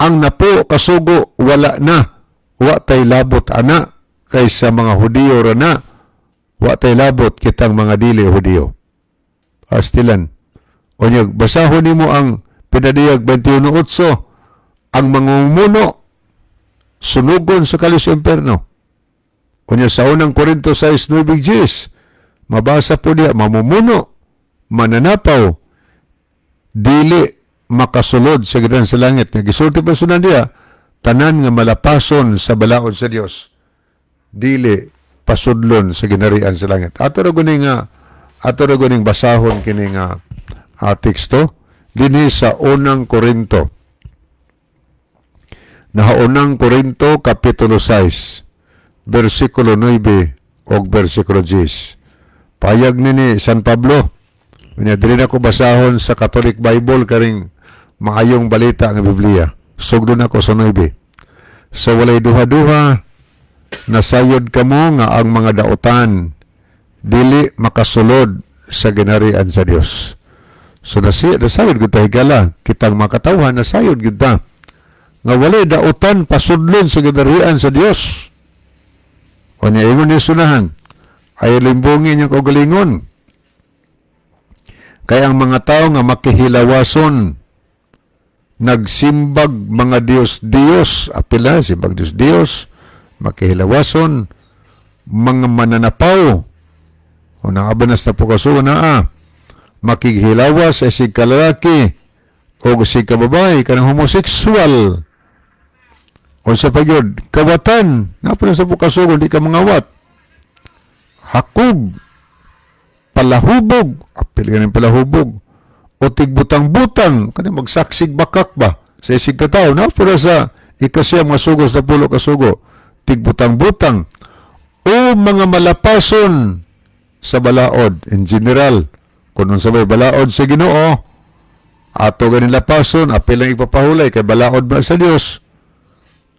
ang napo kasugo wala na. Wa tay labot ana kaysa mga Hudiyo ra na. Wa tay labot kitang mga dili Hudiyo. Astilan. O niya, basahon nimo ang Pinadiyag 21:8, ang mangumuno sunugon sa kalos imperno. O niya sa unang Korinto 6:9, mabasa po niya, mamumuno, mananapaw, dili makasulod sa gidan sa langit. Nga gisulti pa sunan diya, Tanan nga malapason sa balaod sa Dios dili pasudlon sa ginarian sa langit. Ato ra guning basahon kini nga teksto dinhi sa Unang Korinto. Nahaunang Korinto kapitulo 6 bersikulo 9 og bersikulo 10. Payag ni San Pablo. Unya diri na ko basahon sa Catholic Bible karing maayong balita nga Biblia. Sugdon ako sa 9. Sa walay duha-duha, nasayod kamo nga ang mga dautan dili makasulod sa ginarian sa Dios. So nasayod gud ta, higala, kitang makatawhan nasayod gud ta nga walay dautan pasudlon sa ginarian sa Dios. O niya ingon ni sunahan, ay limbungin yung kaugalingon. Kaya ang mga tao nga makihilawason, nagsimbag mga Diyos-Diyos, apila, simbag Diyos-Diyos, makihilawason, mga mananapaw, o naabanas na po kasuwa na makighilawas ay sig kalalaki o sig kababae, kanang homosexual, o sa pagyod, kawatan, napo na sa po kasugo, di ka mangawat, hakog, palahubog, apil ganin palahubog, o tigbutang-butang, kani magsaksig bakak ba, sa isig katao, napo na sa ikasiyam nga sugo sa pulo kasugo, tigbutang-butang, o mga malapason sa balaod, in general, kung unsa may balaod sa Ginoo, ato ganin lapason, apil ang ipapahulay, kay balaod ba sa Dios.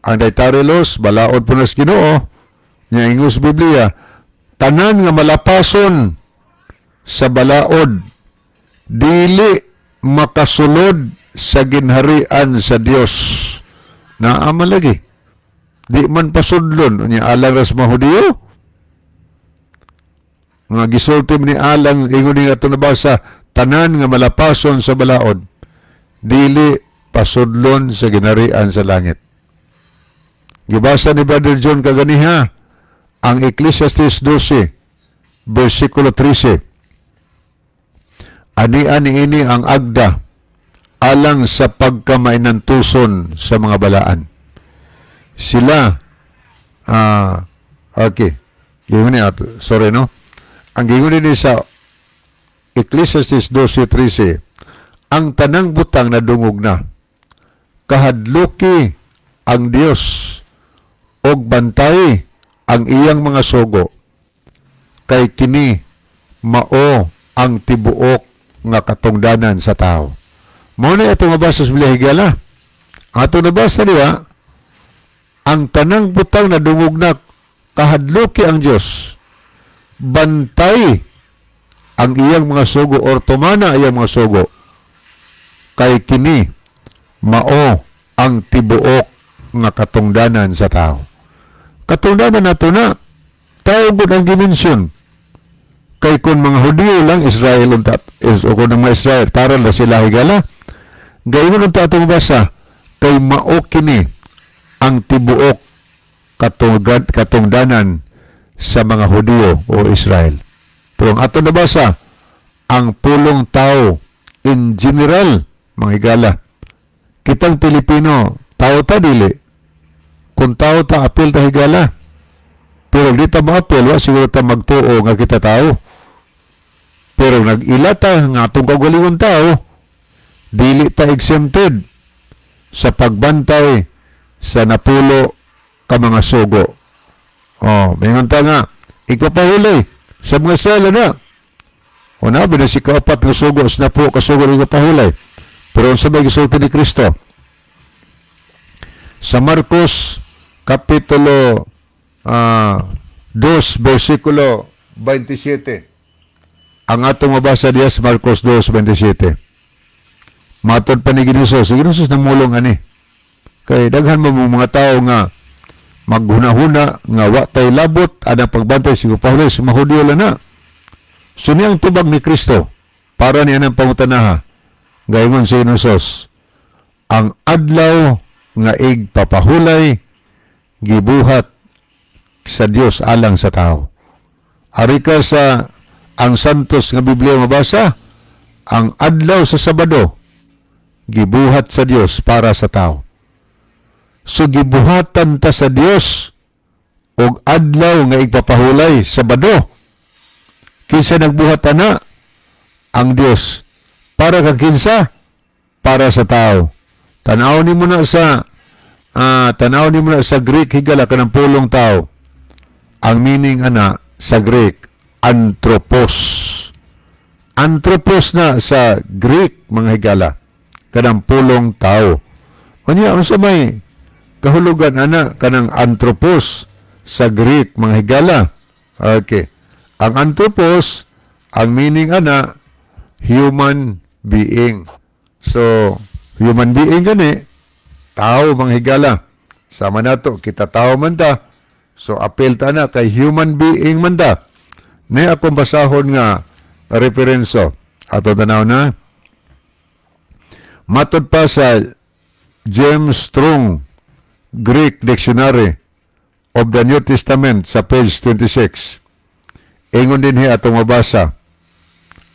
Ang dietary laws, balaod po na sa Ginoo, nya ingos Biblia, tanan nga malapason sa balaod, dili makasulod sa ginharian sa Dios. Naama lagi. Di man pasudlon, unya alang ras mga Hudiyo. Nga gisulti ni alang ingon ni ato nabasa, tanan nga malapason sa balaod, dili pasudlon sa ginharian sa langit. Gibasa ni Brother John kaganiha ang Ecclesiastes 12 versikulo 13. Ani-ani ini ang agda alang sa pagkamainantuson sa mga balaan. Sila okay. Gingon ni ato, sorry no. Ang gingon ni sa Ecclesiastes 12:13, ang tanang butang nadungog na, kahadluki ang Dios og bantay ang iyang mga sugo, kay kini mao ang tibuok nga katungdanan sa tao. Mao na ato mabasa sa Biblia, higala. Ato nabasa diha, ang tanang butang nadungog na, kahadluki ang Dios, bantay ang iyang mga sugo or tumana iyang mga sugo, kay kini mao ang tibuok nga katungdanan sa tao. Katungdanan nato na tao gud ang dimensyon. Kay kung mga Hudiyo lang, Israel unta, is, o kung mga Israel, taral na sila higala. Gayon unta atong basa, kay mao kini ang tibuok katungdanan sa mga Hudiyo o Israel. Pero ang ato nabasa, ang pulong tao in general, mga higala. Kitang Pilipino, tao ta dili. Kung tao ta, apil ta higala. Pero di ta maapil, wa siguro ta magtuo nga kita tao. Pero nag-ila ta nga atong kaugalingon tao, dili ta exempted sa pagbantay sa napulo ka mga sugo. Oh, mingon ta nga, igpapahulay sa mga sala na. O na, binasi kaapat nga sugo, sa napulo ka sugo igpapahulay. Pero unsa may gisulti ni Kristo? Sa Marcos Kapitulo 2, versikulo 27. Ang atong mabasa diya sa Marcos 2:27. Matod pa ni Ginoo, si Ginoo namulong ani. Kay daghan mo mga tao nga maghuna-huna nga wa tay labot anang pagbantay sa pahulay sa mga Hudiyo lang na. So niya ang tubag ni Kristo para niya ang pangutanaha. Gayon si Ginoo, ang adlaw nga igpapahulay gibuhat sa Dios alang sa tao. Ari ka sa ang Santos nga Biblia mabasa, ang adlaw sa Sabado gibuhat sa Dios para sa tao. So gibuhatan ta sa Dios og adlaw nga igpapahulay, Sabado. Kinsa nagbuhat ana? Ang Dios. Para ka kinsa? Para sa tao. Tanaw nimo na sa Greek, higala, kanang pulong tao. Ang meaning ana sa Greek, anthropos. Anthropos na sa Greek, mga higala. Kanang pulong tao. Unya, unsa may kahulugan ana kanang anthropos sa Greek, mga higala? Okay. Ang anthropos, ang meaning ana, human being. So, human being gani, tao, mga higala. Sama nato, kita tao man ta. So, apel ta na kay human being man ta. Ni akong basahon nga referenso. Ato tanaw na. Matod pa sa James Strong Greek Dictionary of the New Testament sa page 26. Ingon dinhi, atong mabasa.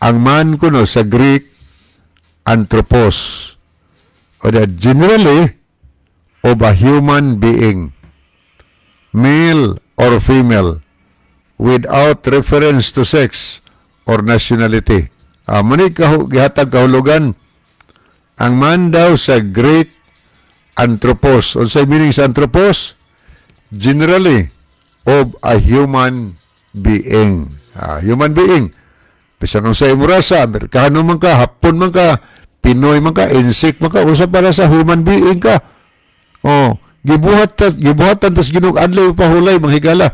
Ang man kuno sa Greek, anthropos, o the generally of a human being, male or female, without reference to sex or nationality. Muni gihatag kahulugan ang man daw sa Greek, anthropos. Unsay meaning sa anthropos? Generally of a human being. Human being. Bisan unsay imong rasa, Amerikano man ka, Hapon man ka, Pinoy man ka, Insik man ka, usa para sa human being ka. Oh, gibuhatan tas Ginoo adlaw pahulay, mga higala.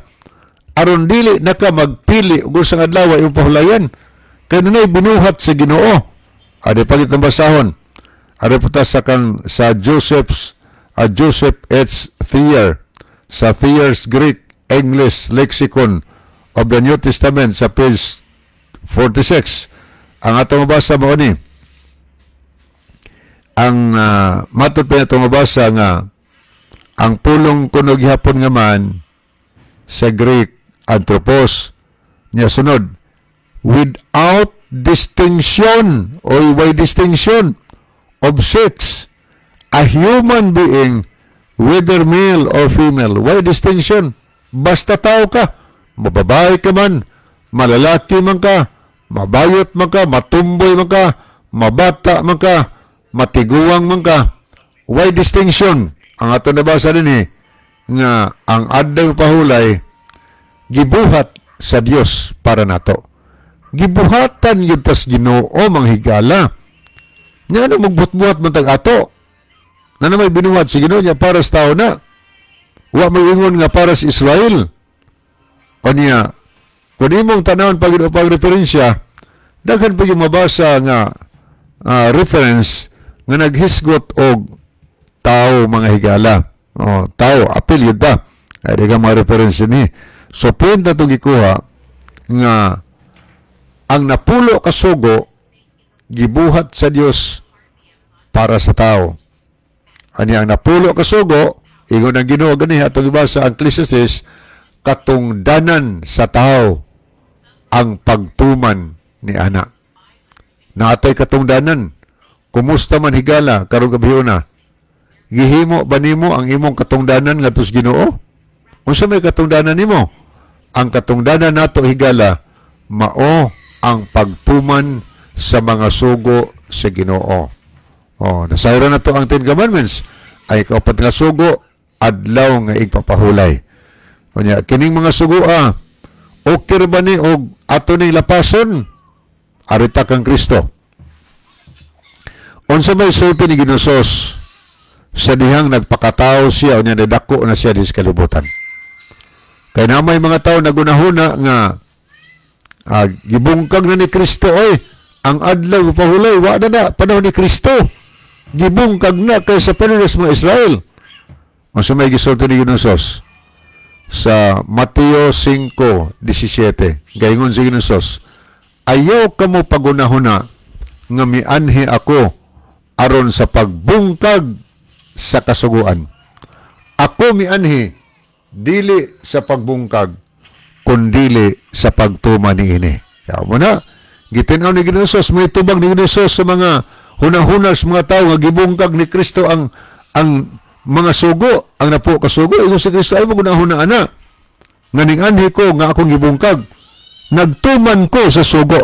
Aron dili na ka magpili og usang adlaw imong pahulayan. Kay nanay binuhat sa Ginoo. Ade pagit ang basahon. Ari po ta sa kang sa Joseph H. Thayer sa Thayer's Greek English Lexicon of the New Testament sa page 46. Ang atong mabasa mao ni ang matod pa atong mabasa nga ang pulong kuno gihapon nga man sa Greek, anthropos niya, sunod, without distinction or by distinction of sex, a human being, whether male or female. Why distinction? Basta tao ka, mababae ka man, malalaki man ka, mabayot man ka, matumboy man ka, mabata man ka, matiguang man ka, why distinction? Ang ato nabasa din eh, nga ang adlaw pahulay gibuhat sa Dios para nato. Gibuhatan yun tas Ginoo, mga higala. Nga ano magbuhat-buhat man tag ato? Na may binuhat si Ginoo niya para sa tao na. Wa may ingon nga para sa Israel. O niya, kung imong tanawon pag pag referensya, daghan pa yung mabasa nga reference nga naghisgot og tao, mga higala. O, tao, apil yun ta. Ay, di ka mga reference ni. So, point na itong gikuha nga ang 10 ka sugo gibuhat sa Dios para sa tao. Ani ang 10 ka sugo, ingon ang Ginoo gani atong gibasa ang Ecclesiastes, katungdanan sa tao ang pagtuman ni ana. Naatay katungdanan. Kumusta man, higala, karong gabi na? Gihimo ba nimo ang imong katungdanan ngadto sa Ginoo? Unsa may katungdanan nimo? Ang katungdanan nato, higala, mao ang pagtuman sa mga sugo sa Ginoo. Oh, nasayran na to ang Ten Commandments. Ay kaupat nga sugo, adlaw nga igpapahulay. Unya, kining mga sugo okay ba ni og ato ning lapason? Arita kang Kristo. Unsa may sulti ni Ginoo sa dihang nagpakatao siya, unya nadako na siya di sa kalibutan? Kay na may mga tao nagunahuna nga gibungkag na ni Kristo oy ang adlaw pahulay, wa na na panahon ni Kristo. Gibungkag na kay sa panahon sa mga Israel. Unsa may gisulti ni Ginoo sa Mateo 5:17? Gaingon si Ginoo, "Ayaw kamo pagunahuna nga mianhi ako aron sa pagbungkag sa kasuguan. Ako mianhi dili sa pagbungkag kundili sa pagtuman niini." Yaw mo na gitin-aw ni Ginoo, may tubag ni Ginoo sa mga hunahuna sa mga tao nga gibungkag ni Kristo ang mga sugo, ang napulo ka sugo. Ingon si Kristo, ayaw mo gunahuna ana. Nga ning anhi ko nga akong gibungkag, nagtuman ko sa sugo.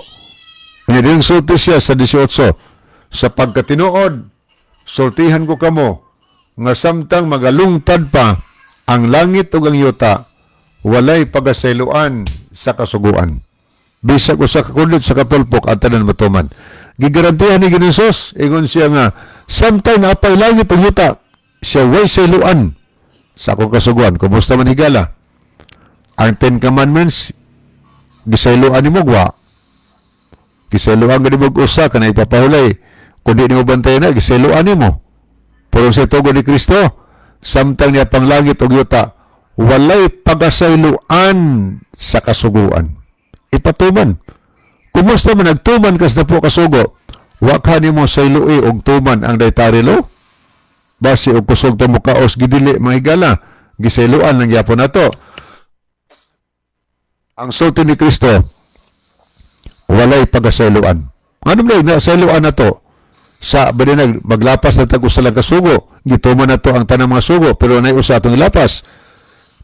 Nga din sulti siya sa 18, sa pagkatinuod, sultihan ko kamo, nga samtang magalungtad pa ang langit ug ang yuta, walay pagasayloan sa kasuguan. Bisag usa ka kudlot sa katulpok, ang tanan matuman. Gigarantihan ni Ginoong Hesus, ingon siya nga samtang naapay langit ug yuta, siya way sayloan sa akong kasuguan. Kumusta man, higala? Ang 10 Commandments, gisayloan nimo wa? Gisayloan gani mo usa kana ipapahulay. Kung di nimo bantayan na, gisayloan nimo. Pero sa tugon ni Kristo, samtang niya pang langit ug yuta, walay pagasayloan sa kasuguan. Ipatuman. Kumusta man nagtuman kas napulo kasugo, wa ka nimo sayloi og tuman ang dietary law? Basi og kusog ta mokaos, gidili, mga higala, gisayloan lang gyapon nato. Ang sulti ni Kristo, walay pagasayloan. Ano ba na sayloan na to? Sa bali maglapas na tag usa lang kasugo, gituman na to ang tanang mga sugo, pero nay usa atong ilapas.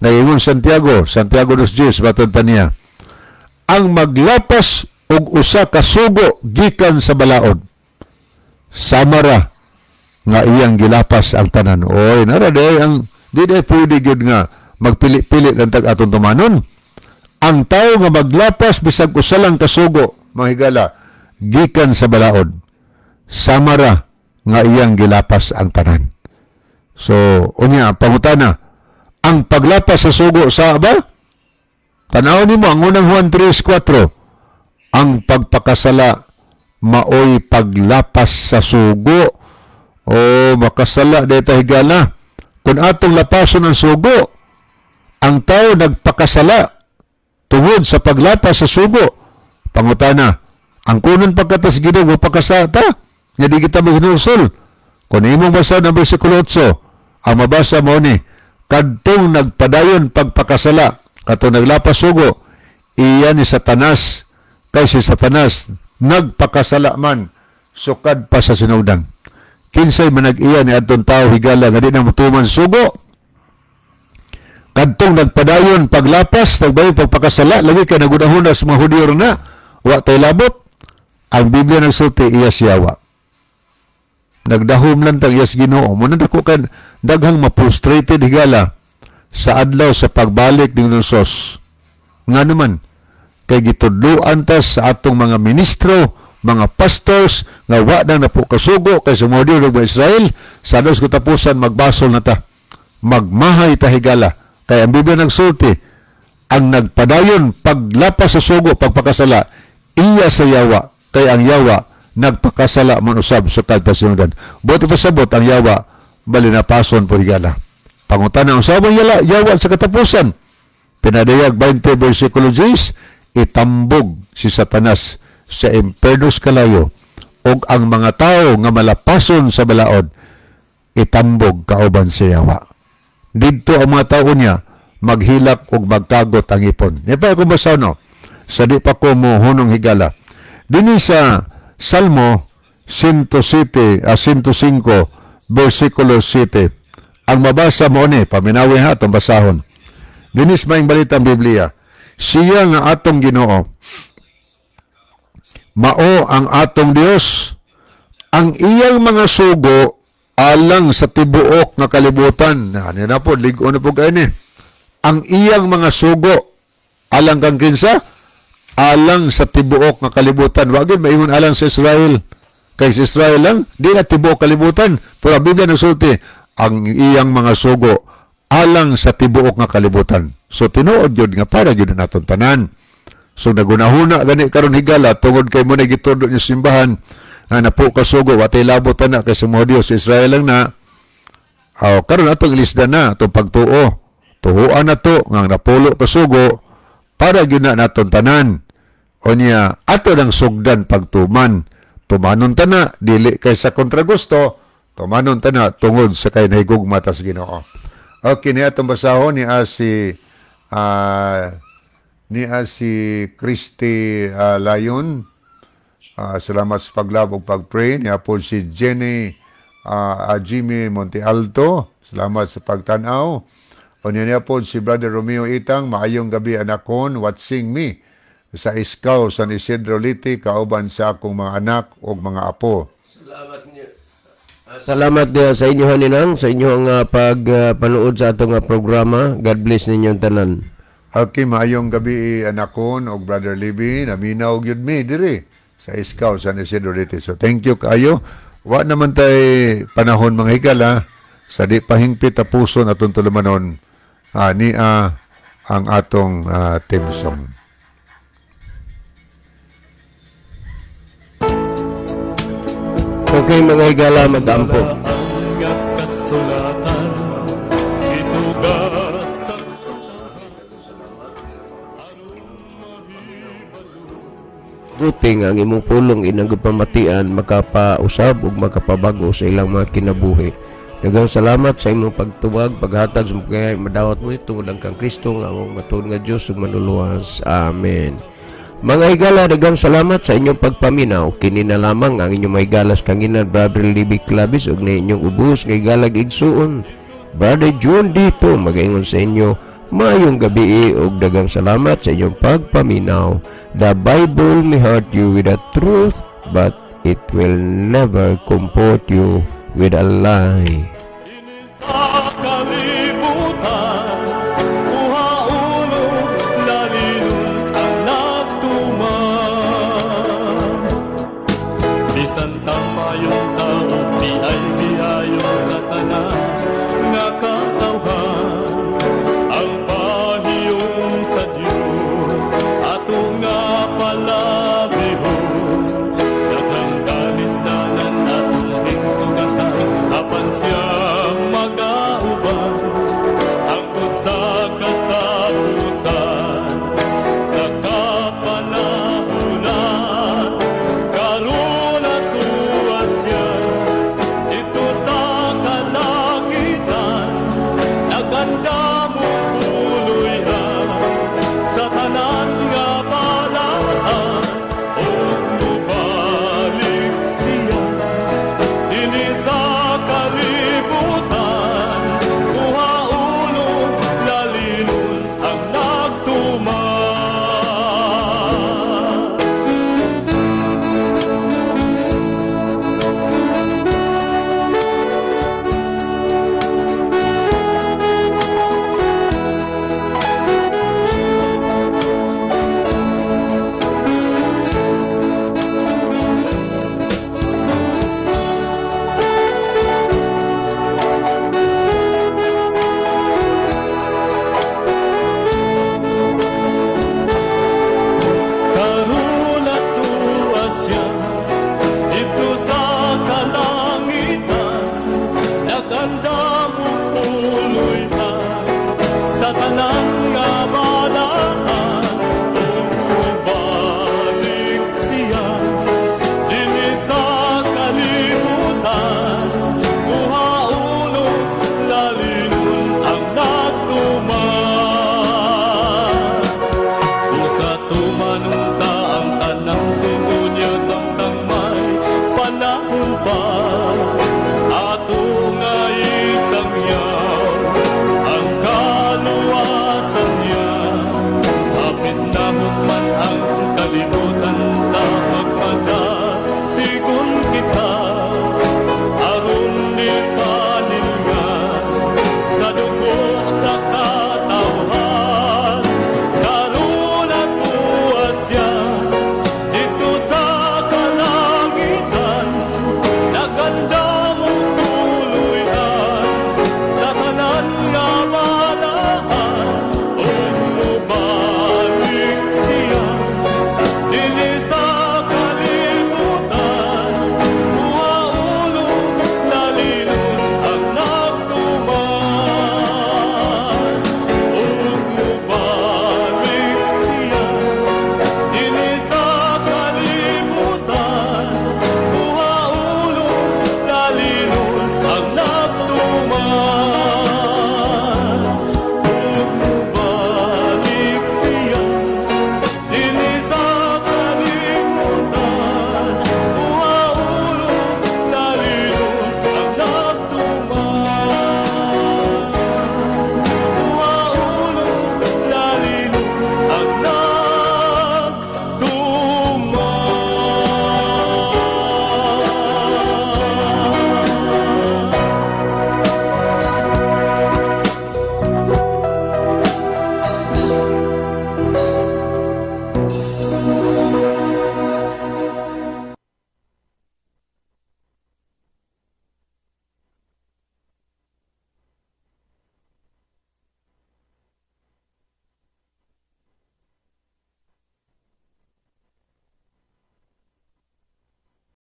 Naingon Santiago, Santiago dos Diyos, batod pa niya, ang maglapas og usa ka sugo gikan sa balaod, samara nga iyang gilapas ang tanan. Oy, nara day ang di day pwede gyud nga magpili-pili lang tag atong tumanon. Ang tao nga maglapas bisag usa lang kasugo, mga higala, gikan sa balaod, samara nga iyang gilapas ang tanan. So, unya, pangutana, ang paglapas sa sugo sa ba? Tanaw nimo ang unang Juan 3:4. Ang pagpakasala maoy paglapas sa sugo. O makasala deta, higala. Kung atong lapason ang sugo, ang tao nagpakasala tungod sa paglapas sa sugo. Pangutana, ang kunon pagkatas Ginoo mapakasala ta, nga di kita maghinulsol. Kung imong basa ng versikulo 8, ang mabasa mo ni, kadtong nagpadayon pagpakasala, katong naglapas sugo, iya ni Satanas, kay si Satanas nagpakasala man sukad pa sa sinugdan. Kinsay manag-iya ni adtong tao, higala, nga di na motuman sa sugo? Kadtong nagpadayon paglapas, nagbayon pagpakasala, lagi kay nagunahuna sa mga Hudyo na, wa tay labot. Ang Biblia nagsulti, iya siyawa. Nagdahom lang tag iyas Ginoo. Muna dako kan daghang ma-frustrated, higala, sa adlaw sa pagbalik ni Hesus. Nga naman, kay gitudloan ta sa atong mga ministro, mga pastors, nga wa na napulo kasugo kay sa mga Hudyo ug mga Israel, sa adlaw sa katapusan magbasol na ta. Magmahay ta, higala. Kay ang Biblia nagsulti, ang nagpadayon paglapas sa sugo, pagpakasala, iya sa yawa, kay ang yawa nagpakasala man usab sa kalpasinundan. Buot pasabot ang yawa, bali napason po, higala. Pangutana, ang sabang yala, yawa sa katapusan? Pinadayag 20 versikulo 10, itambog si Satanas sa impernos kalayo ug ang mga tao nga malapason sa balaod itambog kauban sa yawa. Didto ang mga tao niya maghilak ug magkagot ang ipon. Di pa ako basa, no? Sa di pa ko mo hunong, higala. Dinhi sa Salmo 107, 105, versikulo 7. Ang mabasa mo ni, paminawi ha, itong basahon. Dinis maing balita ang Biblia. Siya nga atong Ginoo, mao ang atong Dios. Ang iyang mga sugo alang sa tibuok nga kalibutan. Ano na po, ligo na po kayo ni. Ang iyang mga sugo alang kang kinsa? Alang sa tibuok nga kalibutan. Wagin maingon alang sa Israel. Kay sa Israel lang, di na tibuok kalibutan. Pero ang Biblia nagsulti, ang iyang mga sugo alang sa tibuok nga kalibutan. So tinuod yun nga para yun na naton tanan. So nagunahuna gani karon, higala, tungod kay mo na gitudlo ni simbahan nga napulo kasugo, watay labot na kay sa mga Dios, Israel lang na. Oh, karon atong ilisda na atong pagtuo. Tuhuan na to nga ang napulo kasugo para gyud na naton tanan. O niya ato nang sugdan pagtuman. Tumanon ta na dili kay sa kontragusto, tumanon ta na tungod sa kay nahigugma ta sa Ginoo. Okay, niya atong basahon ni si niya si Christy Layon. Salamat sa pag-love ug pag-pray. Niya po si Jenny Jimmy Monte Alto. Salamat sa pagtanaw. Unya niya po si Brother Romeo Itang, "Maayong gabi anakon, watching me sa Iskaw, San Isidro, Leyte, kauban sa akong mga anak ug mga apo."
Salamat niyo. Salamat niya sa inyo haninang sa inyong pagpanood sa atong programa. God bless ninyong tanan.
Okay, maayong gabi anakon og Brother Libby, naminaw gyud mi diri sa Iskaw, San Isidro, Leyte. So thank you kaayo. Wa naman tay panahon, mga higala, sa di pahingpit tapuson atong tulumanon nia ang atong theme song.
Okay, mga higala, mag-ampo.
Nga kasulatan gitugas sa
Buting ang imong pulong inang pamatian makapausab ug makapabago sa ilang mga kinabuhi. Daghang salamat sa imong pagtuwag, paghatag sa mga madawat mo tungod ang kang Kristo nga among matuod nga Dios ug manluluwas. Amen. Mga higala, daghang salamat sa inyong pagpaminaw. Kini na lamang ang inyong mahigalas kanginan, Brother Libby Clavis, ug na inyong ubos nga higalag igsuon, Brother John dito magaingon sa inyo, maayong gabi ug daghang salamat sa inyong pagpaminaw. The Bible may hurt you with the truth, but it will never comfort you with a lie.